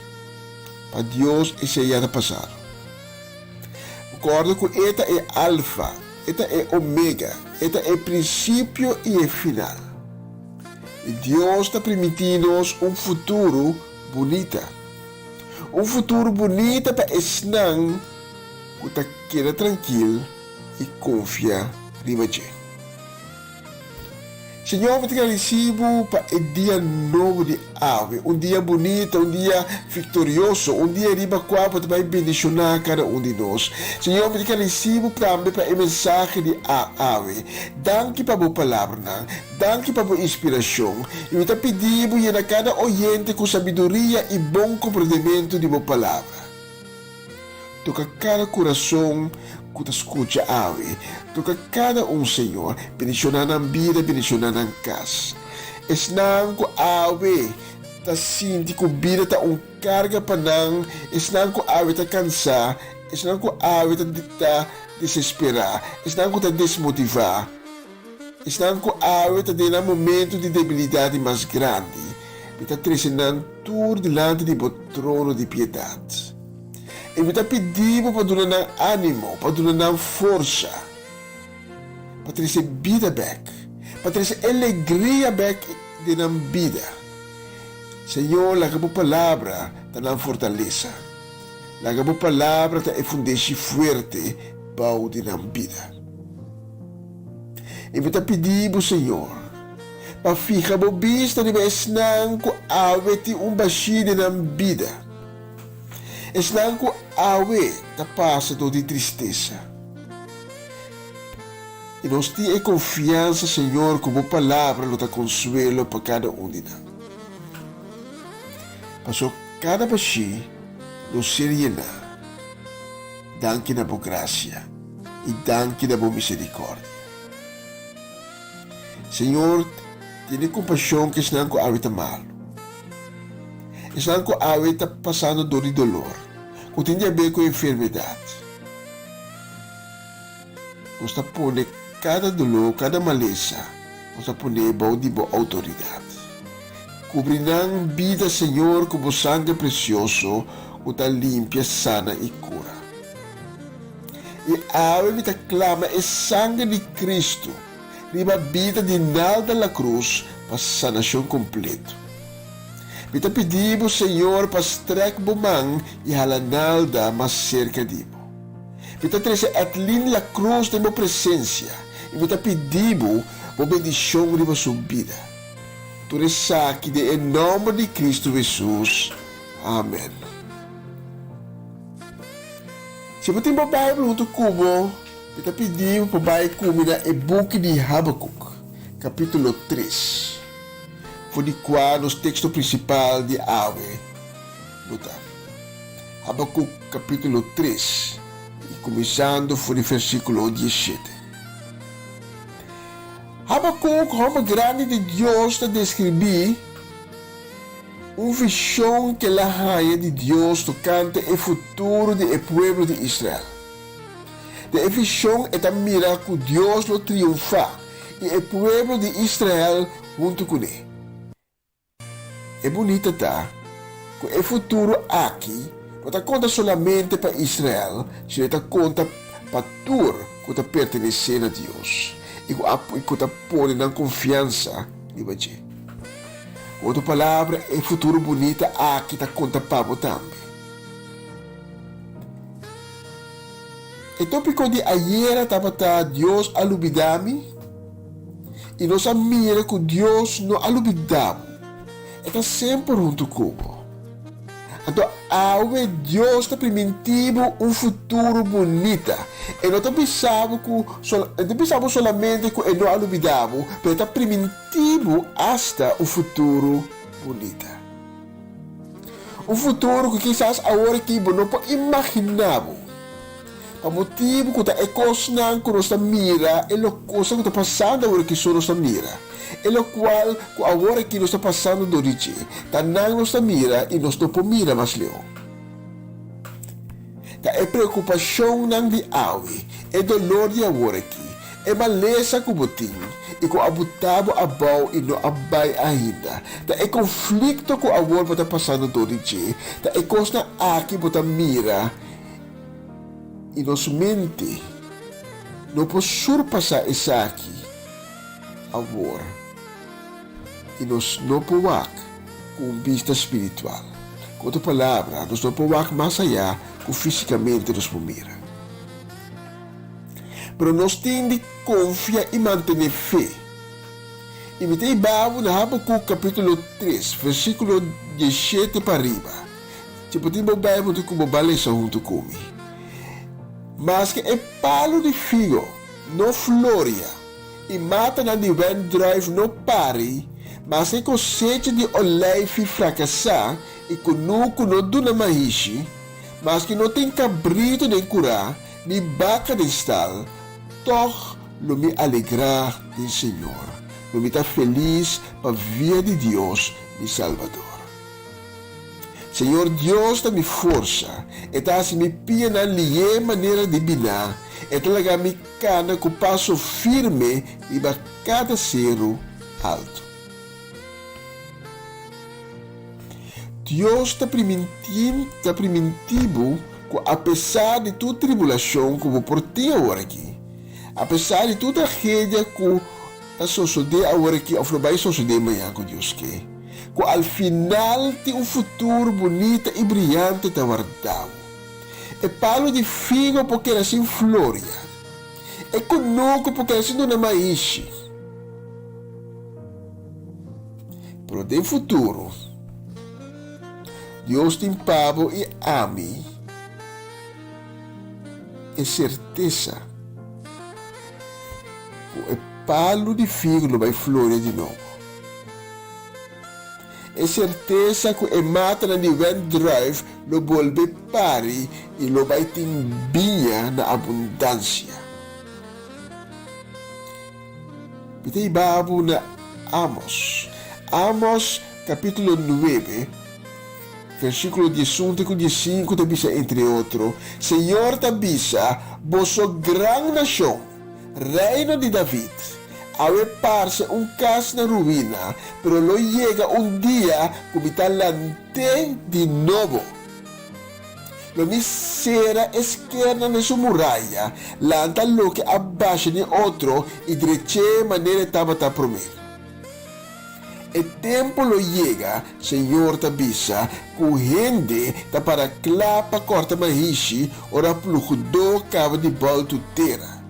pa Dios esei ya ta pasado. Kòrda ku e ta e Alfa, e ta e Omega, e ta e prinsipio i e final. I Dios ta primintí nos un futuro bunita. Un futuro bunita pa esnan ku ta keda trankil i konfia riba dje. Señor, mi ta gradisí bo pa e dia nobo di awe, un dia bunita, un dia viktorioso, un dia riba kua bo ta bai bendishoná kada un di nos. Señor, mi ta gradisí bo tambe pa e mensahe di awe. Danki pa bo palabranan, danki pa bo inspirashon, i mi ta pidi bo yena kada oyente ku sabiduria i bon komprendementu di bo palabra. Toka kada kurason ku ta skucha awe. Toka kada un, Señor. Bendishoná nan bida, bendishoná nan kas. Esnan ku awe ta sinti ku bida ta un karga pa nan, esnan ku awe ta kansá, esnan ku awe ta ta desesperá, esnan ku ta desmotivá, esnan ku awe ta den nan momentu di debilidat di mas grandi, mi ta trese nan tur dilanti di bo trono di piedat. I mi ta pidi bo pa duna nan ánimo, pa duna nan forsa, pa trese bida bèk, pa trese alegria bèk den nan bida. Señor, laga bo palabra ta nan fortalesa. Laga bo palabra ta e fundeshi fuerte bou di nan bida. I mi ta pidi bo, Señor, pa fiha bo bista riba esnan ku awe tin un bashí den nan bida. Esnan ku awe ta pasa dor di tristesa. I nos tin e konfiansa, Señor, ku Bo Palabra lo ta konsuelo pa kada un di nan. Paso kada bashí lo ser yená. Danki na Bo grasia i danki na Bo miserikòrdia. Señor, tene kompashon ku esnan ku awe ta malu. Esnan ku awe ta pasando dor di dolor, ku tin di haber ku enfermedat. Nos ta pone kada dolor, kada malesa, nos ta pon'é bou di Bo outoridat. Kubri nan bida, Señor, ku Bo sangre presioso ku ta limpia, sana i kura. I awe mi ta klama e sangre di Kristu riba bida di Nalda La Cruz pa sanashon kompleto. Mi ta pidi Bo, Señor, pa strèk Bo man i hala Nalda mas serka di Bo. Mi ta trese Edlin La Cruz den Bo presensia i mi ta pidi Bo Bo bendishon riba su bida. Tur esaki den e nòmber di Kristu Hesus. Amen. Si bo tin bo Bijbel huntu ku bo, mi ta pidi bo pa bai ku mi na e buki di Habakuk, kapítulo tres, for di kua nos teksto prinsipal di awe lo ta. Habakuk kapítulo tres, i kuminsando for di versíkulo diesshete. Habakuk, hòmber grandi di Dios, ta deskribí Un vishon ku el a haña di Dios tokante e futuro di e pueblo di Israel. Den e vishon e ta mira ku Dios lo triunfá i e pueblo di Israel huntu kuné. E bunita ta ku e futuro aki no ta konta solamente pa Israel, sino e ta konta pa tur ku ta pertenesé na Dios i ku ta pone nan konfiansa riba dje. Ku otro palabra, e futuro bunita aki ta konta pa bo tambe. E tópiko di ayera tabata Dios a lubidá mi? I nos a mira ku Dios no a lubidá bo. E ta semper huntu ku bo. Anto awe Dios ta primintí bo un futuro bunita. E no ta bisa bo ku e no ta bisa bo solamente ku e no a lubidá bo, pero e ta primintí Ti bo asta un futuro bunita. Un futuro ku kisas awor aki bo no por imaginá bo. Pa motibu ku ta e kosnan ku nos ta mira, e lo kosnan ku ta pasando awor aki so nos ta mira. E lokual ku awor aki nos ta pasando dor di dje, ta nan nos ta mira i nos no por mira mas leu. Ta e preokupashonnan di awe, e dolor di awor aki, e malesa ku bo tin i ku a buta bo abou i no a bai ainda, ta e konflikto ku awor bo ta pasando dor di dje, ta e kosnan aki bo ta mira i nos mente no por surpasá esaki awor i nos no por wak ku un bista spiritual. Ku otro palabra, nos no por wak mas ayá ku físikamente nos por mira. Pero nos tin di konfia i mantené fe. I mi ta hiba bo na Habakuk kapítulo tres, versíkulo diesshete pa riba. Si bo tin bo Bijbel ta ku bo ba lesa huntu ku mi. Maske e palu di figo no floria i matanan di wendruif no pari, maske e kosecha di oleifi frakasá i kunuku no duna mahishi, maske no tin kabritu den kurá ni baka den stal, tòg lo mi alegrá den Señor, lo mi ta felis pa via di Dios mi Salbador. Señor Dios ta mi forsa, E ta hasi mi pianan lié manera di biná, E ta laga mi kana ku paso firme riba kada seru altu. Dios ta primintí ta primintí bo ku apesar di tur tribulashon ku bo por tin aworakí, apesar di tur tragedia ku ta sosodé aworakí òf lo bai sosodé mañan ku Dios ke, ku al final tin un futuro bunita i briante ta warda bo. E palu di figo por keda sin floria. E kunuku por keda sin duna maishi. Pero den futuro, Dios tin pa bo i ami e sertesa ku e palu di figu lo bai floria di nobo. E sertesa ku e matanan di wendruif lo bolbe pari i lo bai tin biña na abundansia. Mi ta hiba bo na Amos. Amos capítulo nuebe, versículo diesun te cu diesinku ta bisa entre otro, Señor ta bisa, Boso gran nacion, reino di David, awe parce un cas na ruina, pero lo yega un dia cu mi ta lant'é di nobo. Lo mi sera e skernan den su muraya, lanta loke a basha den otro i drech'é manera e tabata promé. E tempu lo yega, Señor ta bisa, ku hende ta para kla pa kòrta mahishi ora plugdó kaba di bòltu tera.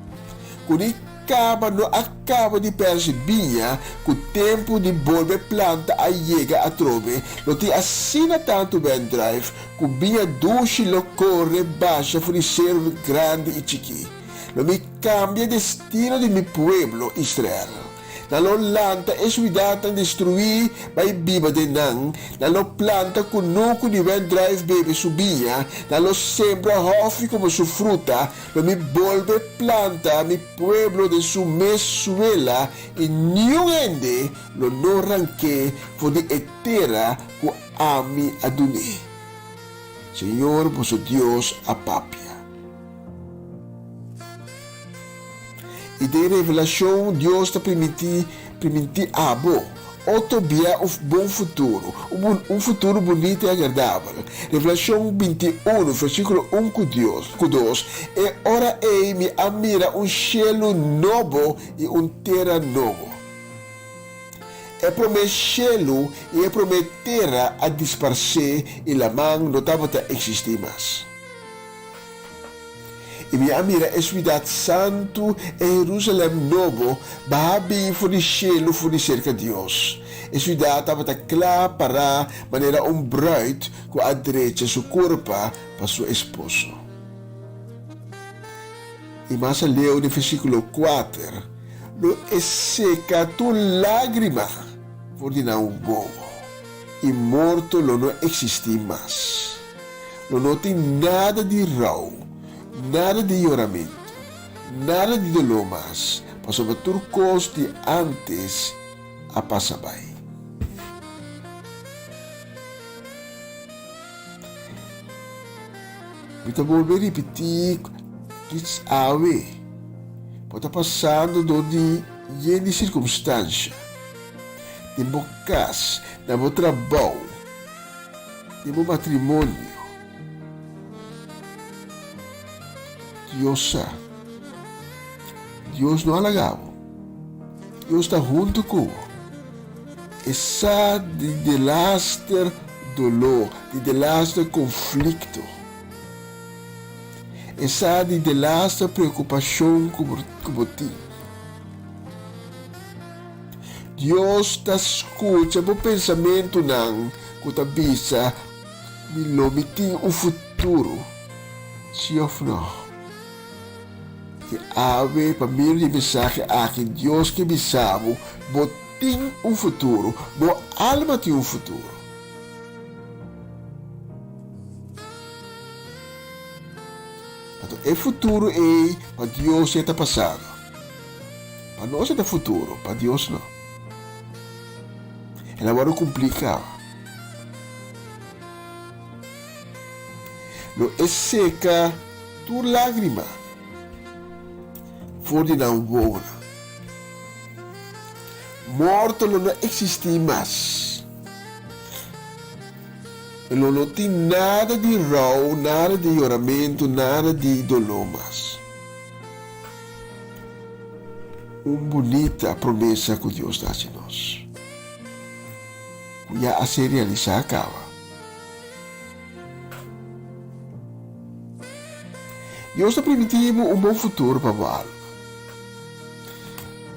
Ku ni kaba no a kaba di pèrshe biña, ku tempu di bolbe planta a yega atrobe, lo tin asina tantu wendruif ku biña dushi lo kore basha for di seru grandi i chikí. Lo mi kambia destino di mi pueblo, Israel. Nan lo lanta e suidatnan destruí bai biba den nan, nan lo planta kunuku di wendruif bebe su biña, nan lo sembra hòfi komo su fruta, Lo mi bolbe planta mi pueblo den su mes suela i niun hende lo no rank'é for di e tera ku ami a dun'é. Señor boso Dios a papia. I den Revelashon Dios ta primintí primintí abo otro bia un bon futuro, un futuro bunita i agradabel. Revelashon binti unu, versíkulo un ku Dios ku dos, E ora ei mi a mira un shelu nobo i un tera nobo. E promé shelu i e promé tera a disparsé i laman no tabata eksistí mas. I mi a mira e suidat santu, e Herusalèm nobo, baha bin for di shelu for di serka Dios. E suidat tabata kla pará manera un brùit ku a drecha su kurpa pa su esposo. I mas aleu den versíkulo kuater, Lo e seka tur lágrima for di nan wowo, i morto lo no eksistí mas. Lo no tin nada di rou, nada di yoramentu, nada di doló mas, pasobra tur kos di ántes a pasa bai. Mi ta bolbe ripití kits awe. Bo ta pasando dor di yen di sirkumstansha. Den bo kas, na bo trabou, den bo matrimonio. Dios sa. Dios no a laga bo. Dios ta huntu ku bo. E sa di delaster doló, di delaster konflikto. E sa di delaster preokupashon ku bo tin. Dios ta skucha bo pensamentunan ku ta bisa, Mi lo mi tin un futuro, si òf nò? I awe, pa medio di e mensahe aki, Dios ke bisa bo, bo tin un futuro, bo alma tin un futuro. Anto e futuro ei pa Dios ya ta pasado. Pa nos e ta futuro, pa Dios no. El a wòrdu kumplí kaba. Lo e seka tur lágrima for di nan wowonan. Morto lo no eksistí mas. E lo no tin nada di rou, nada di yoramentu, nada di doló mas. Un bunita promesa ku Dios ta hasi nos, ku ya a ser realisá kaba. Dios ta primintí bo un bon futuro pa bo alma.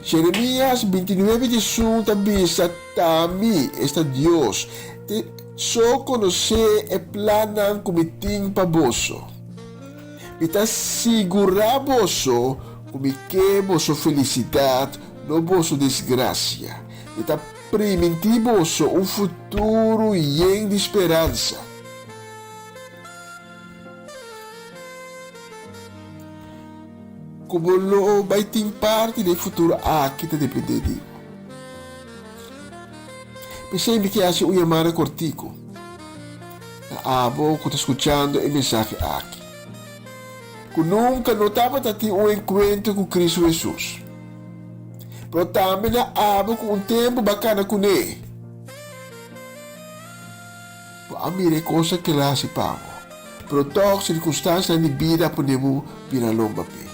Jeremias 29 diesun ta bisa, Ta mi, esta Dios, te so konosé e plannan ku mi tin pa boso. Mi ta sigurá boso ku mi ke boso felisidat, no boso desgrasia. Mi ta Primintí boso un futuro yen di speransa. Ku bo lo bai tin parti den e futuro aki ta dependé di bo. P'esei mi ke hasi un yamada kortiku na abo ku ta skuchando e mensahe aki, ku nunka no tabata tin un enkuentro ku Kristu Hesus. Pero tambe na abo ku un tempu bo a kana kuné. Bo a mira e kosnan ku el a hasi pa bo, pero tòg sirkunstansianan di bida a pone bo bira lomba p'e.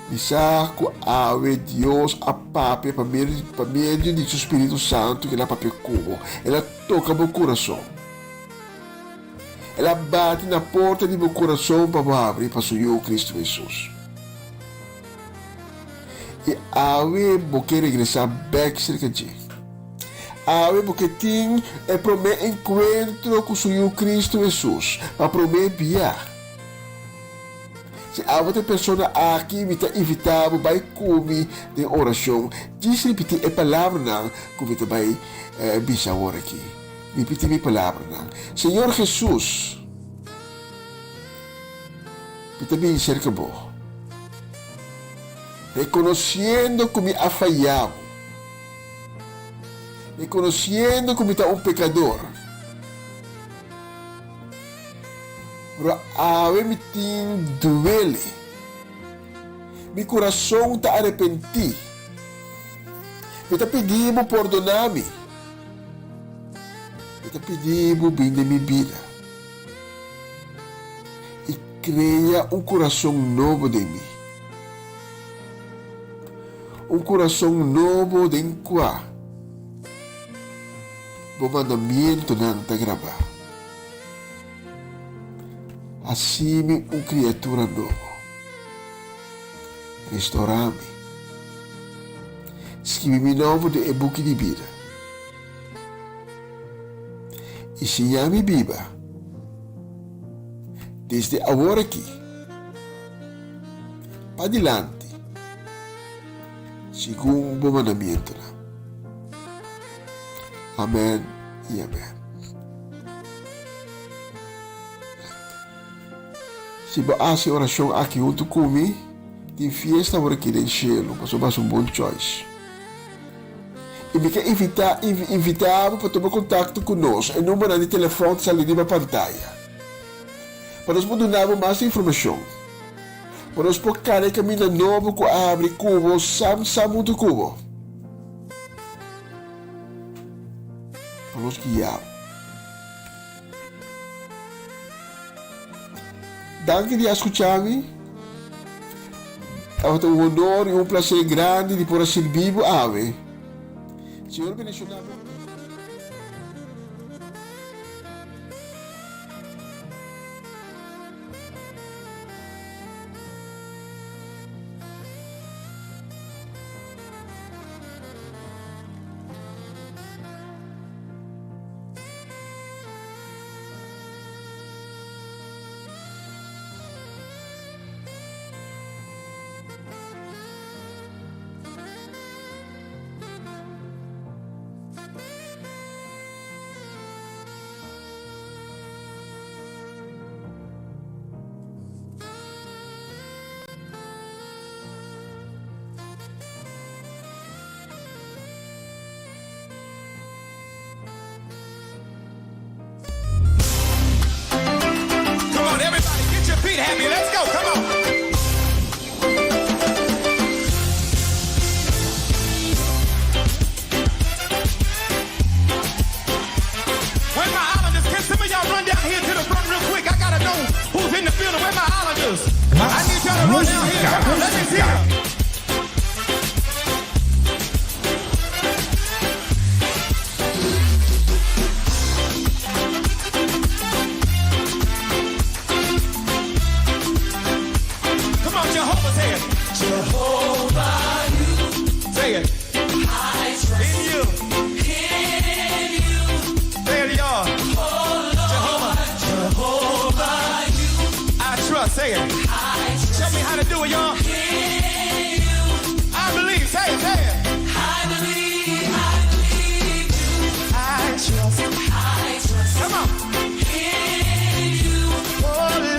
Mi sa ku awe Dios a papia pa medio pa medio di su spiritu santu ku el a papia ku bo. El a toka bo kurason. El a bati na porta di bo kurason pa bo habri pa su Yu, Kristu Hesus. I awe bo ke regresá bèk serka dje. Awe bo ke tin e promé enkuentro ku su Yu, Kristu Hesus, pa promé bia. Si abo ta e persona aki, mi ta invitá bo bai ku mi den orashon. Djis ripití e palabranan ku mi ta bai bisa awor aki. Ripití mi palabranan. Señor Hesus, mi ta bini serka Bo, rekonosiendo ku mi a faya Bo, rekonosiendo ku mi ta un pekador. Pero awe mi tin duele. Mi kurason ta arepentí. Mi ta pidi Bo pordoná mi. Mi ta pidi Bo bin den mi bida i krea un kurason nobo den mi, un kurason nobo den kua Bo mandamientonan ta grabá. Hasi mi un kriatura nobo. Restorá mi. Skibi mi nomber den e buki di bida. I siña mi biba desde awor aki padilanti segun bo mandamientonan. Amen i amen. Si bo hasi e orashon aki huntu ku mi, tin fiesta awor aki den shelu, pasobra bo hasi un bon choice. I mi ke invitá invitá bo pa tuma kontakto ku nos. E numbernan di telefòn ta sali riba pantaya. pa nos por duna bo mas informashon. Pa nos por kana e kaminda nobo ku a habri ku bo sam sam huntu ku bo. Pa nos guia bo. Danki di a skucha mi. Tabata un honor i un plaser grandi di por a sirbi bo awe. Señor bendiciona bo. Come on, everybody, get your feet happy. Let's go. Come on. Where my Islanders? Can some of y'all run down here to the front real quick? I gotta know who's in the building. Where my Islanders? I need y'all to run down here. Come on, let me see 'em. Come on, Jehovah, say it. Jehovah, you. Say it. I trust in you. In you. Say it, y'all. Oh, Lord. Jehovah. Jehovah, you. I trust. Say it. I trust. Show me how to do it, y'all. In you. I believe. Say it. Say it. I believe. I believe you. I trust. I trust. Come on. In you. Oh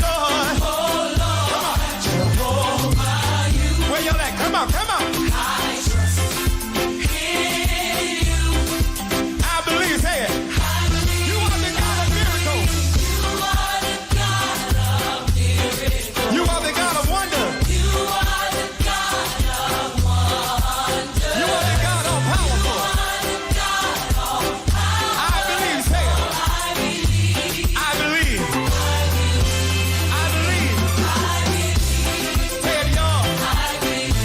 Lord. Oh Lord. Come on. Jehovah, you. Where y'all at? Come on, come on. I trust in you. I believe, say it. I believe. You are the God of miracles. You are the God of miracles. You are the God of wonder. You are the God of wonder. You are the God all powerful. You are the God all powerful. I believe, say it. I believe. I believe. I believe. I believe. Say it, y'all. I believe.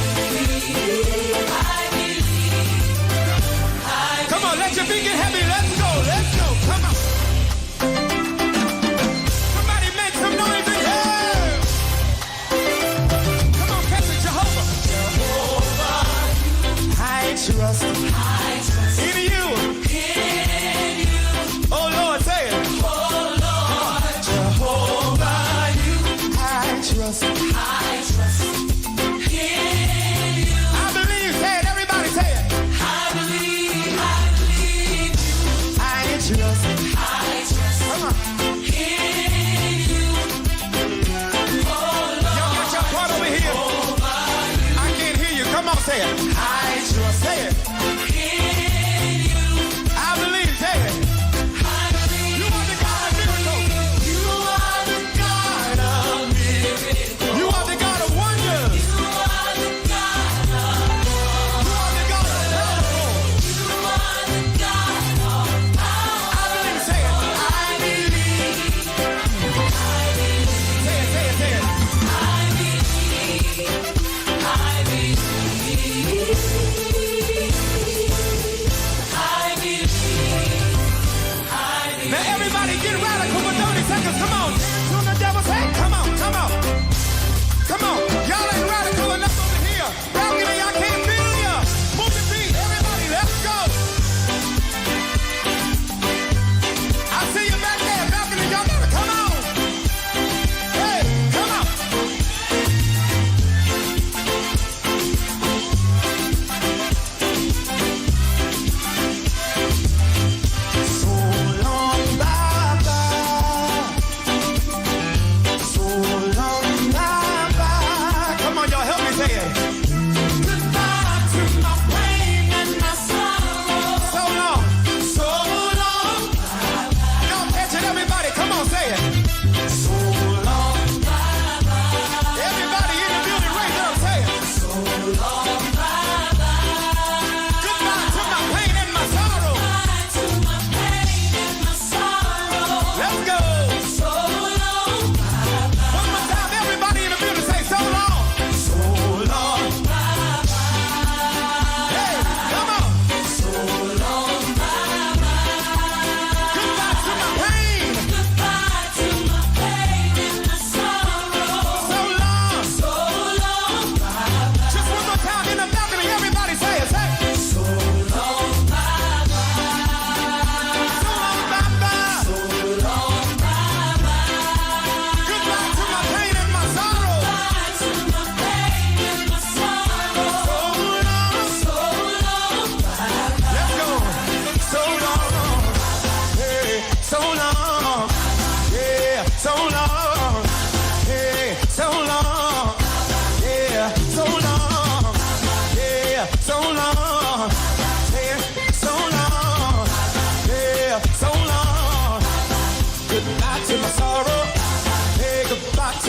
I believe. Come on, let your feet get heavy. Let's go. Let's go. Come on. Somebody make some noise in here. Come on, catch it, Jehovah. Jehovah. I trust. I trust in you. In you. Oh Lord, say it. Oh Lord. Jehovah, you. I trust. I trust. In you. I believe. Say it. Everybody say it. I believe. I believe you. I trust. I trust. Come on. In you. Oh Lord. Y'all got your part over here. I can't hear you. Come on, say it. I trust. Say it.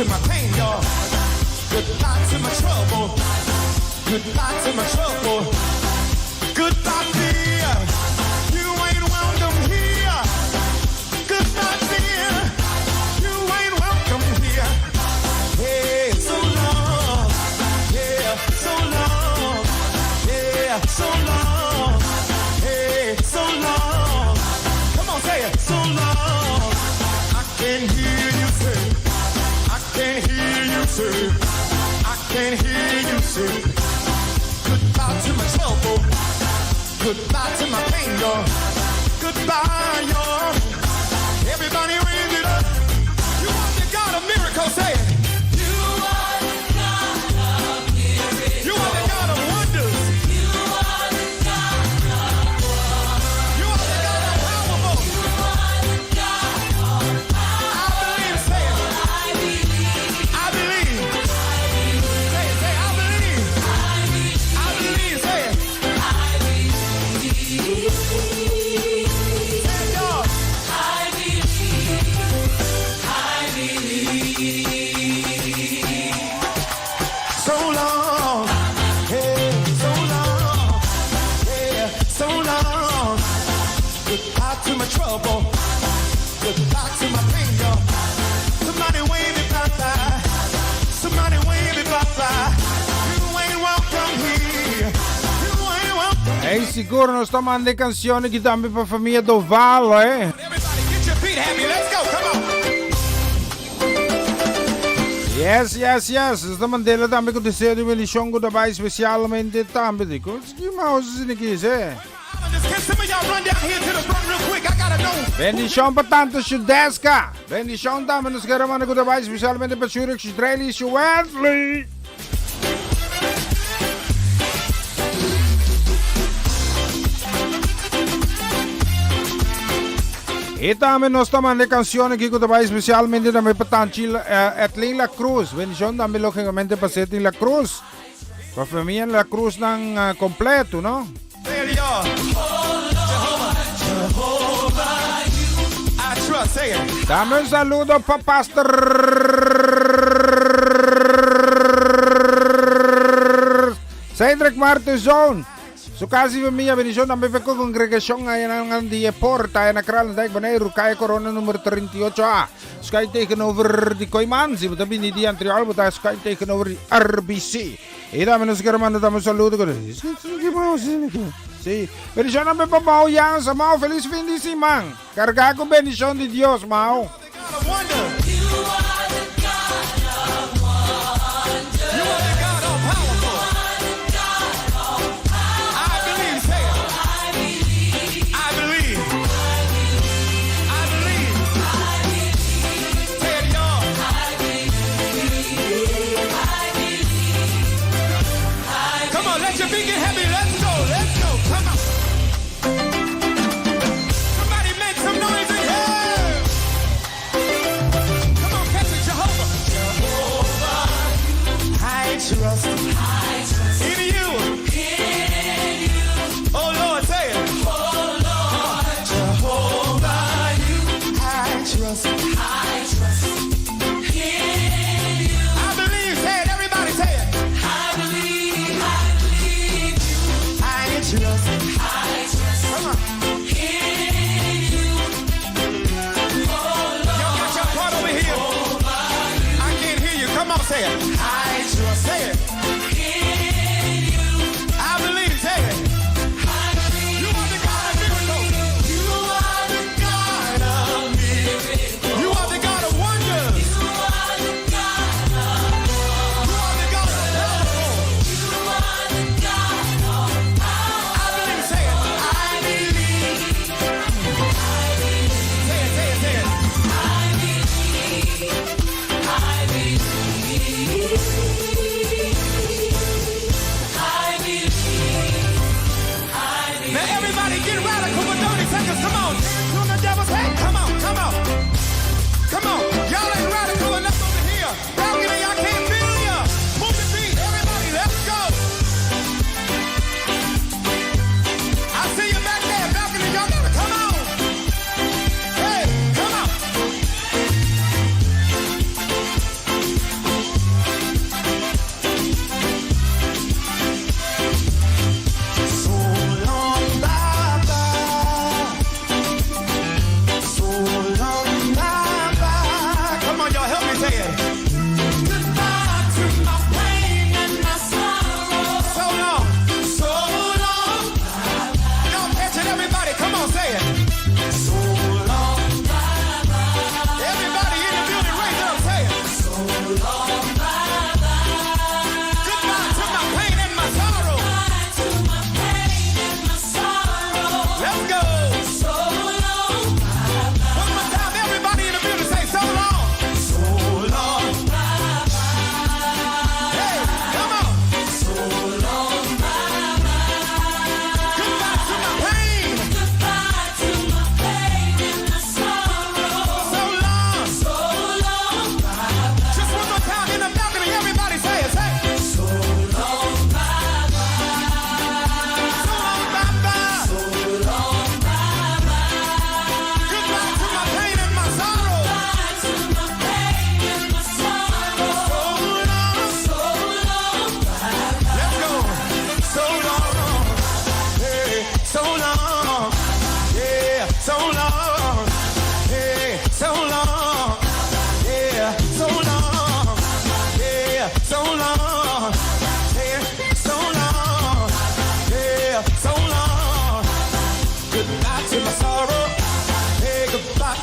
to my pain, y'all. Goodbye to my trouble. Goodbye to my trouble. Goodbye, fear. You ain't welcome here. Goodbye, fear. You ain't welcome here. Hey, so long. Yeah, so long. Yeah, so long. Hey, so long. Come on, say it. So long. I can hear you say. I can hear you say. I can hear you say. Goodbye to my trouble. Goodbye to my pain, y'all. Goodbye, y'all. Everybody raise it up. You are the God of miracles, say it. You are the God of miracles. You are the God of wonders. You are the God of You are the God of powerful. You are the God of I believe, say it. I believe. I believe. Say it, say it, I believe. I believe, say it. I believe. Say it, y'all. I believe. I believe. So long, hey, so long, yeah, so long. Goodbye to my trouble, goodbye to my pain, y'all. Somebody wave it bye bye, somebody wave it bye bye. You ain't welcome here, you ain't welcome. Hey, sigur nos ta manda kansion aki tambe pa famia Doval, eh? Everybody, get your feet happy. Let's go. Come on. Yes. Nos ta mand'é tambe ku deseo di bendishon ku tambe spesialmente tambe di ki mouse aki, eh? Can some of y'all run down here to the front real quick? I gotta know. Bendishon pa Tante Shudeska. Bendishon tambe nos ke manda ku tambe spesialmente pa Shurek Shudreli Shuwentley. I tambe nos ta manda kansion aki ku tambe spesialmente tambe pa Tanchi Etlin La Cruz. Bendishon tambe lógikamente pa Setin La Cruz. Pa famia La Cruz nan kompleto, no? Say it, y'all. Jehovah. Jehovah. I trust. Say it. Dame un saludo pa Pastor Cedric Martezon. Su kas i famia, bendishon tambe pa kongregashon ei na Die Porta, na Kralendijk, Boneiru, Kaya Corona nummer 38A. Schuin tegenover die Kooiman, si bo bini di Antriol, bo ta schuin tegenover die RBC. I tambe nos ke manda un saludo. Si. Bendishon tambe pa Mau Jansen. Mau, felis fin di siman. Kargá ku bendishon di Dios, Mau. God of wonder. You are the God all powerful. I believe. Say it. I believe. I believe. Say it, y'all. Come on, let your feet get heavy. Let's go. Let's go. Come on. Somebody make some noise in here. Come on, catch it, Jehovah. Jehovah. I trust. I trust in you. In you. Oh Lord, say it. Oh Lord. Jehovah, you. I trust. I trust. In you. I believe. Say it. Everybody say it. I believe. I believe you. I trust. I trust. Come on. In you. Oh Y'all got your part over here. I can't hear you. Come on, say it. I trust. Say it. In you. I believe. Say it. I believe. You are the God of miracles. You are the God of miracles. You are the God of wonders. You are the God of You are the God of powerful. You are the God of I believe. Say it. I believe. Say it. Say it. Say it. I believe. I believe. I believe. I believe. Now everybody get radical for 30 seconds. Come on. Dance on the devil's head. Come on. Come on. Come on. Y'all ain't radical enough over here. Balcony, I can't feel ya. Move your feet. Everybody, let's go. I see you back there. Balcony, y'all gotta come on. Hey, come on.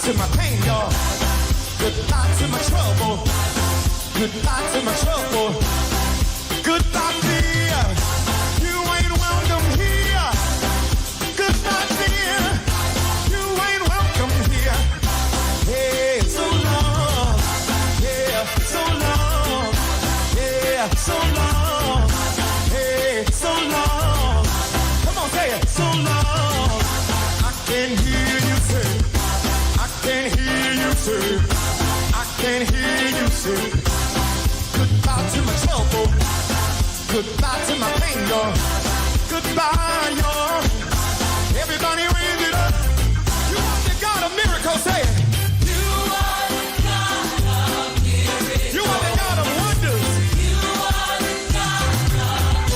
to my pain, y'all. Goodbye to my trouble. Goodbye to my trouble. Goodbye, fear. You ain't welcome here. Goodbye, fear. You ain't welcome here. Hey, so long. Yeah, so long. Yeah, so long. Hey, so long. Come on, say it. So long. I can hear you say. I can hear you say. I can hear you say. Goodbye to my trouble. Goodbye to my pain, y'all. Goodbye, y'all. Everybody raise it up. You are the God of miracles, say it. You are the God of miracles. You are the God of wonders. You are the God of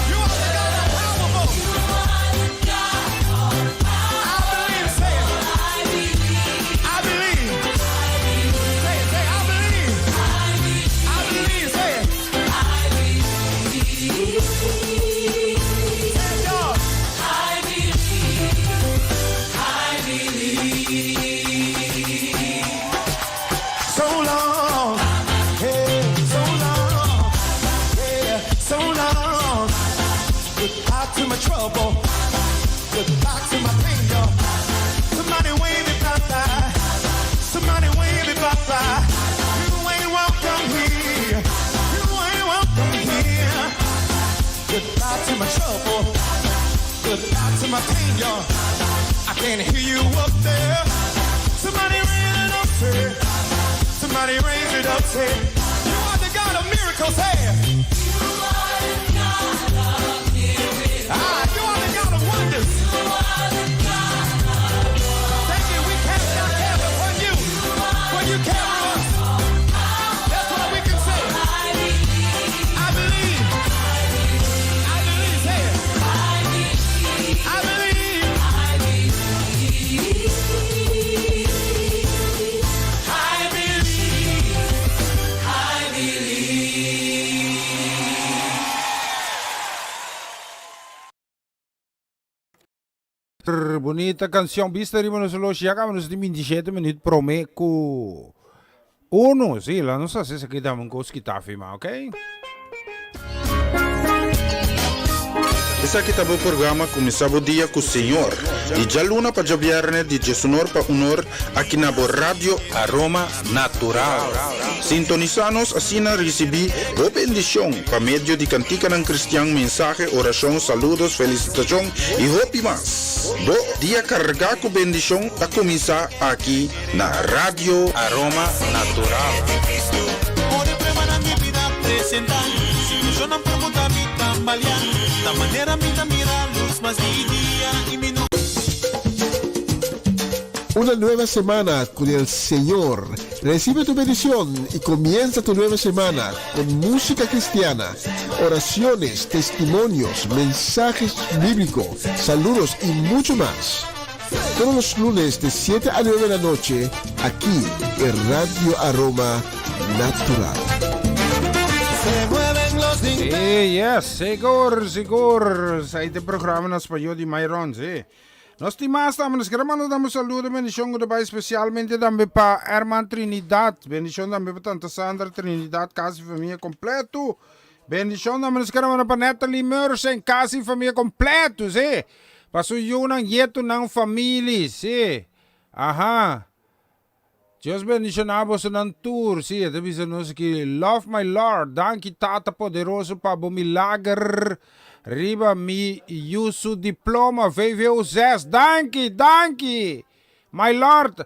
You are the God of powerful. You are the God of power. I believe, say it. I believe. I believe. Say it, say it, I believe. I believe, say it. I believe. Say it, y'all. I believe. I believe. So long, hey, so long, yeah, so long. Goodbye to my trouble, goodbye to my pain, y'all. Somebody wave it bye bye, somebody wave it bye bye. You ain't welcome here, you ain't welcome here. Goodbye to my trouble, goodbye to my pain, y'all. I can't hear you up there. Somebody raise it up, say. Somebody raise it up, say. You are the God of miracles, hey. You are the God of miracles. Ah, you are the God of wonders. You are the God of Thank you. We cast our cares upon you, for you care for us. That's why we can say, I believe. I believe. I believe. Say it. I believe. I believe. I believe. I believe. I believe. Bunita kansion. Bista riba nos reloj. Ya kaba nos tin 27 minüt promé ku uno. Sí, la nos hasi esaki dame un kos kita firma, ok? Esaki ta bo programa Kuminsá Bo Dia ku Señor, di djaluna pa djabièrnè di djesunor pa unor aki na bo Radio Aroma Natural. Sintonisá nos asina risibí bo bendishon pa medio di kantikanan kristian, mensahe, orashon, saludos, felisitashon i hopi mas. Bo dia kargá ku bendishon ta kuminsá aki na Radio Aroma Natural. Ora pruebanan di bida presentá, situashonnan por muda mi tambaleá, ta manera mi ta mira lus mas di dia i mi no. Una nueva semana con el Señor. Recibe tu bendición y comienza tu nueva semana con música cristiana, oraciones, testimonios, mensajes bíblicos, saludos y mucho más. Todos los lunes de 7 a 9 de la noche, aquí en Radio Aroma Natural. Se mueven los Sí, yes, sigur, sigur. Esei ta e programa na spañó di Myron, sí. Nos stimá nos kier manda un saludo, bendishon goodbye espesialmente tambe pa Herman Trinidad. Bendishon tambe pa Tanta Sandra Trinidad, kas i famia kompleto. Bendishon tambe nos kier manda pa Natalie Mersen, kas i famia kompleto, sí. Pa su yunan, yetunan, famia, sí. Aha. Dios bendishoná bosonan tur. Sí, e ta bisa nos aki, Love my Lord, danki Tata poderoso pa bo milager riba mi yu su diploma VWO 6. Danki, danki! My Lord,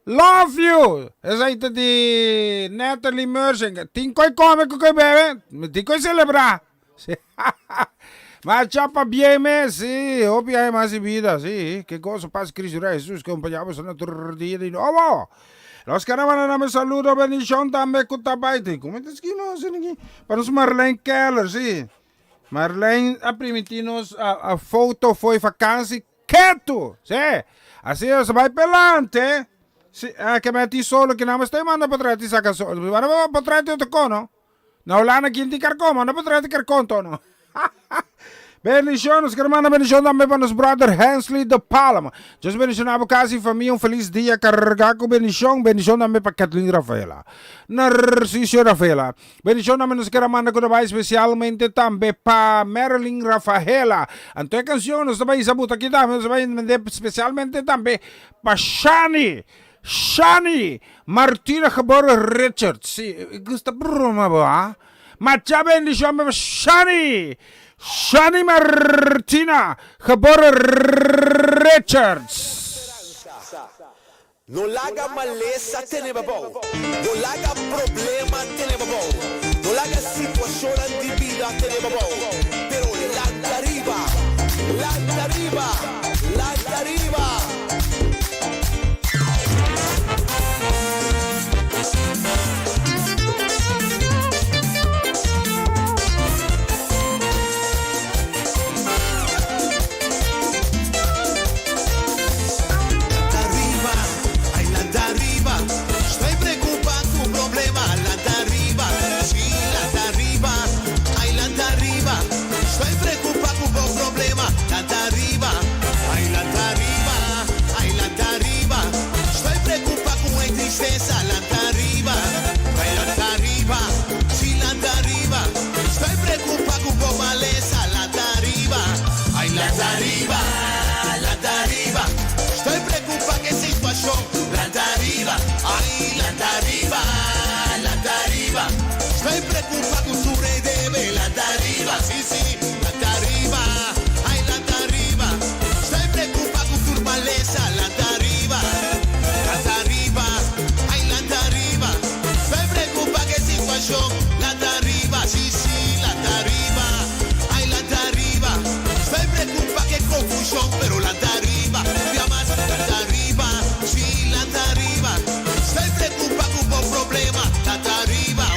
love you! Esei ta di Natalie Mersen. Tin koi kome ku koi bebe, mi tin koi selebrá. Ma chapa bien mes, sí, hopi aña mas di bida, sí. Ke goso, pas Cristo Rey Jesus ke acompañá boso tur dia di nobo. Nos kere manda nan un saludo, bendicion tambe ku ta bai. Como ta ski nos aki? Pa nos Marlene Keller, sí. Marlene a primiti nos a, a foto foi vakantie ketu, sí. Asina nos bai pelante. Sí, ah, ke meti solo ki nan estoy manda portret y saca solo. Manda portret otro kono. Na Hulanda kin tin karkon, manda portret di karkon to no. Bendishon, nos ker manda bendishon tambe pa nos brother Hensley de Palm. Dios bendishoná bo kas i famia, un felis dia kargá ku bendishon. Bendishon tambe pa Kathleen Rafaela. Narciso Rafaela. Bendishon tambe nos ker a manda ku ta bai spesialmente tambe pa Marilyn Rafaela. Anto e kanshon nos ta bai hisa buta aki tambe, nos ta bai manda spesialmente tambe pa Shani. Shani Martina geboren Richards. Si, gusta broma bo, ha? Macha bendishon pa Shani. Shani Martina geboren Richards. No laga malesa tene bo abou. No laga problema tene bo abou. No laga situashonnan di bida tene bo abou. Pero lanta riba! Lanta riba! Lanta riba! Lanta riba, ay lanta riba, Estoy preocupa cu problema, lanta riba, si lanta riba, ay lanta riba, Estoy preocupa cu bo problema, lanta riba, ay lanta riba, ay lanta riba, Estoy preocupa cu e tristeza, lanta riba, ay lanta riba, si lanta riba, Estoy preocupa cu bo malesa, lanta riba, ay lanta riba, lanta riba, Estoy preocupa cu e situacion, lanta riba, ay lanta riba, lanta riba, Estoy preocupa cu tur e debe, lanta riba, si si, lanta riba, ay lanta riba, Estoy preocupa cu tur malesa, lanta riba, lanta riba, ay lanta riba, Estoy preocupa cu e situacion, lanta riba, si si, lanta riba, ay lanta riba, Estoy preocupa cu e confusion, pero lanta riba, un bia mas, lanta riba, si, lanta riba, Estoy preocupa cu bo problema, lanta riba.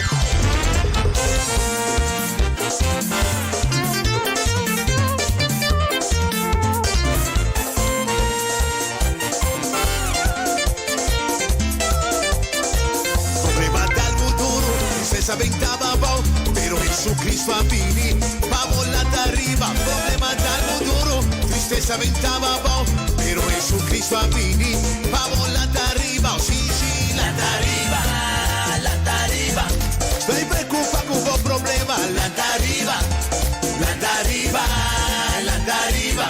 Problema ta algu duru, tristesa ben taba abou, pero Jesucristo a bini pa bo lanta riba. Problema ta algu duru, tristesa ben taba abou, pero Jesucristo a bini pa bo lanta riba. Oh, si, si, lanta riba, lanta riba. Estoy preocupa cu bo problema, lanta riba, lanta riba, lanta riba.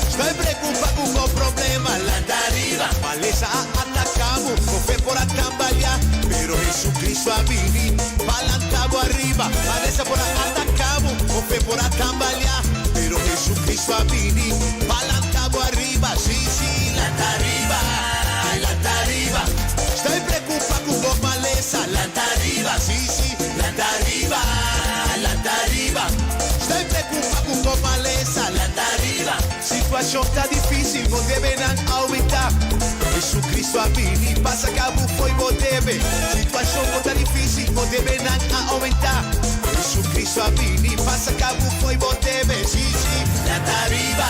Estoy preocupa cu bo problema, lanta riba. Malesa a ataca bo, bo fe por a tambalea, pero Jesucristo a bini pa lanta bo ariba. Malesa por a ataca bo, bo fe por a tambalea, pero Jesucristo a bini pa lanta bo ariba. Si, si, lanta riba, ay lanta riba. Estoy preocupa cu bo malesa, lanta riba. Si, si, lanta riba, lanta riba. Estoy preocupa cu bo malesa, lanta riba. Situacion ta dificil, bo debenan aumenta. Jesucristo a bini pa saca bo fo'i bo debe. Situacion por ta dificil, bo debenan a aumenta. Jesucristo a bini pa saca bo fo'i bo debe. Si, si, lanta riba,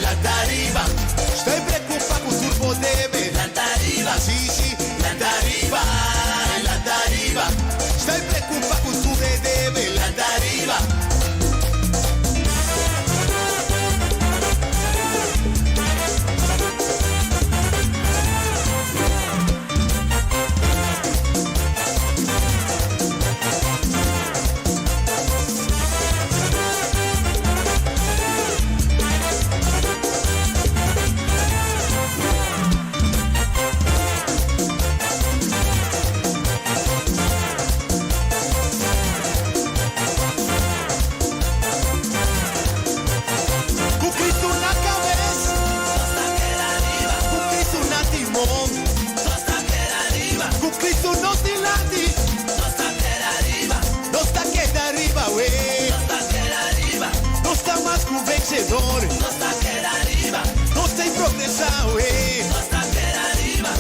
lanta riba. Estoy preocupa cu tur bo debe. Lanta riba, si, si, lanta riba, lanta riba. Estoy preocupa cu tur e debe. Lanta riba. Cu Cristo na cabes, nos ta keda riba. Cu Cristo na timon, nos ta keda riba. Cu Cristo nos dilanti, nos ta keda riba. Nos ta keda riba, we. Nos ta keda riba. Nos ta mas cu vencedor, nos ta keda riba. Nos ta progresa, we. Nos ta keda riba.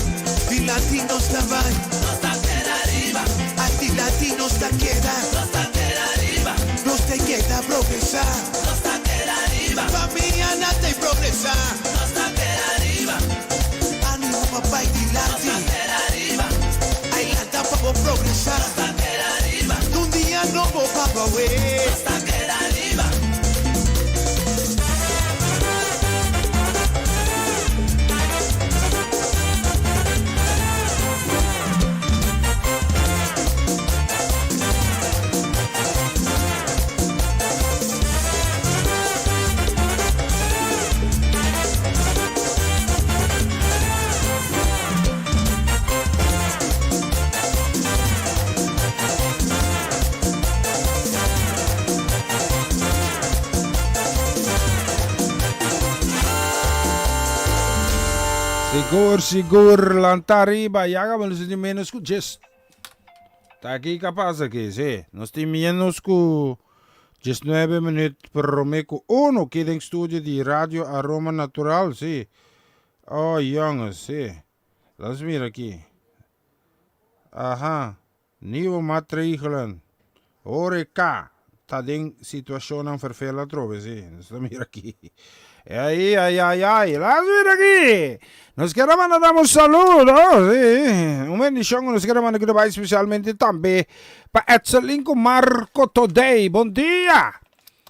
Dilanti nos ta bay, nos ta keda riba. Adilanti nos ta keda, nos ta keda riba. Nos ta keda progresa, nos ta keda riba. Famia nan ta progresa, nos ta keda riba. Animo pa bay dilanti, nos ta keda riba. Ay lanta pa bo progresa, nos ta keda riba. Un dia nobo pa bo, we. Nos ta keda riba. Sigur, sigur, lanta riba, ya caba nos tin menos cu djes. Ta aki ka pasa aki, si. Nos tin menos cu 19 minuut prome cu uno aki den studio di Radio Aroma Natural, si. Oh, jongens, si. Laat nos mira aki. Aha. Nieuwe maatregelen. Horeca ta den situacionnan vervel atrobe, si. Nos ta mira aki. Ai, ai, ai, ai. Laat mira aki. Nos kier a manda dam un saludo, si. Un bendicion cu nos kier a manda cu ta bay specialmente tambe pa Etselin cu Marco Todey. Bon dia.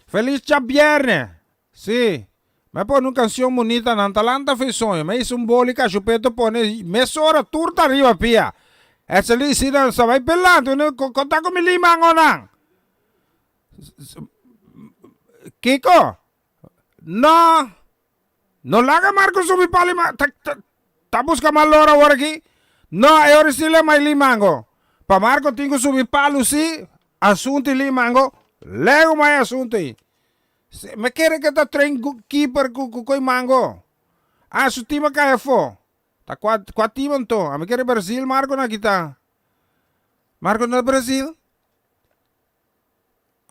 Feliz djabierne. Sí, mi a pone un cancion bunita nan ta lanta fe soño, mi a hisa un boli cachupeto pone mesora tur ta riba pia. Eseli si nan sa bay pelanti, un conta cu mi limangonan. Kico? No, no laga Marco subi pa lima, ta, ta, ta busca mal ora awor aki? No, e ora si le mai limango. Pa Marco tin cu subi palu si, asunto y limango, lego mai asunto y. Me kere ke ta train keeper ku ku koi mango. Ah, su team a kai afó. Ta kua kua team anto? A mi kere Brazil Marco na kita. Marco no ta Brazil?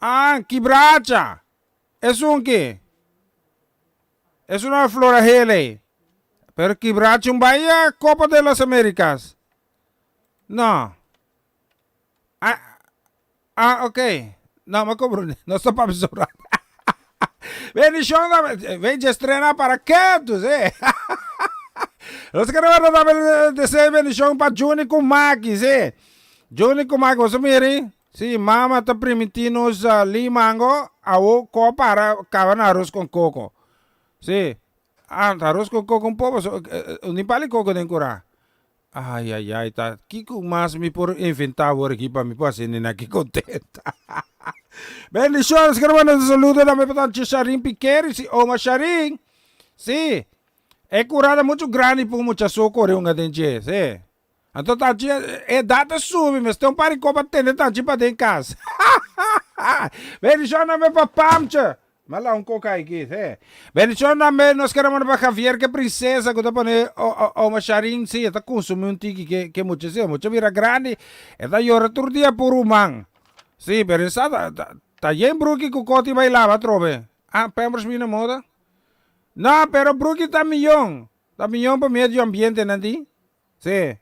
Ah, Kibracha. Esun ki. Esun na Flora Hele. Pero Kibracha un bai a Copa de las Americas. No. Ah, ah, ok. No, me comprende. No sta papia sobra. Bendición, ven je estrena para ketu, sí. Nos queremos dar deseo bendición pa Juni ku Maki, sí. Juni ku Maki, você miri? Sí, mama ta primiti nos uh, limango, awo ko para kaba na arroz con coco. Sí. Ah, arroz con coco un poco, so, eh, eh, un pali coco den cura. Ai ai ai ta kiko mas mi por inventa awor aki pa mi por hasi nena aki contenta. Bendiciones quiero mandar un saludo tambe pa tanchi Sharin Piqueri si oma Sharin si e curada mucho grandi pa un mucha so core hunga den dje si anto tanchi edad ta subi mester un par di copa tene tanchi paden cas Bendiciones tambe pa Pamche Ma la un koka aki, sí. Bendicion tambe nos kere manda pa Javier ke princesa ku ta pone oma Sharin, sí, e ta consumi un tiki ke ke mucha, sí, mucha bira grandi, e ta yora tur dia pur ruman. Sí, pero e sa ta ta ta yen bruki ku koti bai laba atrobe. Ah, pampers bini na moda? No, pero bruki ta miyon, ta miyon pa medio ambiente nan di. Sí.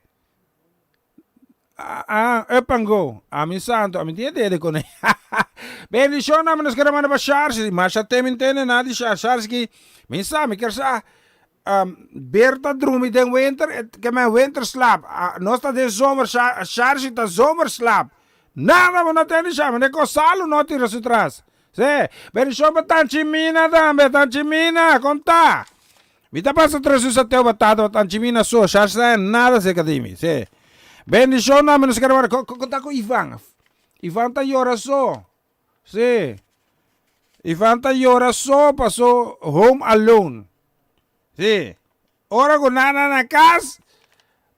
Ah, up and go. Ami santo, ami tin e dede con e. Bendicion na nos kere manda pa Charles. Masha te min tene na di Charles. Charles ki, min sa, mi ker sa, um, Berta drumi den winter, ke men winterslaap. Ah, nos ta den zomer, Charles ta zomerslaap. Nada mo no tende Charles, ne ko salu no tira su tras. Sí, bendicion pa Tanchi Mina tambe, Tanchi Mina, konta. Mi ta pasa tres un sateo batata pa tanchi mi na so, Charles ta nada cerca di mi, sí. Bendicion na mi nos kere wara, konta ku Ivan. Ivan ta yora so, sí. Ivan ta yora so paso home alone, sí. Ora ku nana na kas,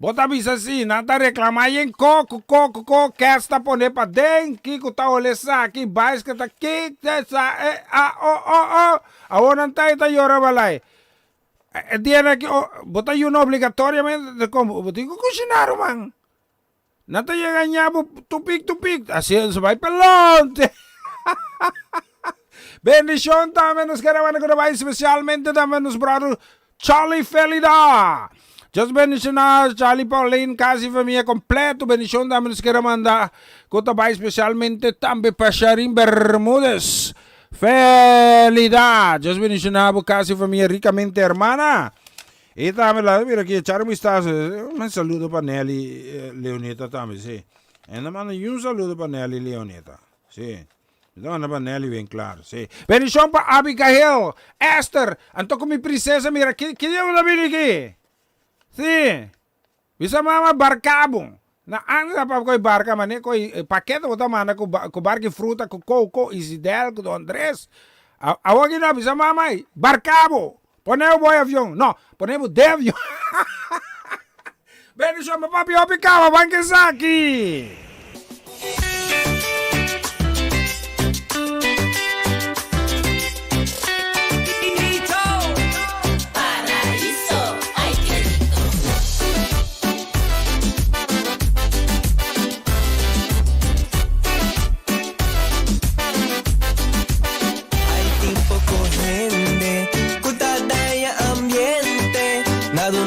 Bo ta bisa si, nan ta reclama yen ko ku ko ku ko, Kers ta pone paden, kiko ta hole saki, baiske ta kik, te sa e a o o o, awor nan ta y ta yora balai. E dianan aki bo ta yuna obligatoriamente te como, bo tin ku kushina ruman. Nan ta yega ña bo tupik tupik, asi su bai pelonte. Bendicion tambe nos kere manda ku ta bai specialmente tambe nos brother Charlie Felida. Dios bendiciona Charlie Pauline casi famia completo. Bendicion tambe nos kere manda ku ta bai specialmente tambe pa Sharin Bermudez. Felida. Dios bendiciona bo casi famia ricamente hermana. Y tambe la mira aquí echar un vistazo. Un saludo pa Nelly Leoneta tambe, sí. En manda un saludo pa Nelly Leoneta, sí. Mi ta manda pa Nelly bien claro, sí. Bendición pa Abigail, Esther, anto con mi princesa, mira, ki, ki dia bo bini aquí? Sí. Bisa mama barcabo. Na antes a papia koi barca mane koi pakete bo ta manda ku ku barki fruta ku koko Isidel ku Don Andres. Awor ki no bisa mama barcabo pone bo boy avion no pone bo den avion. Bendicion pa papi hopi caba ban kesaki.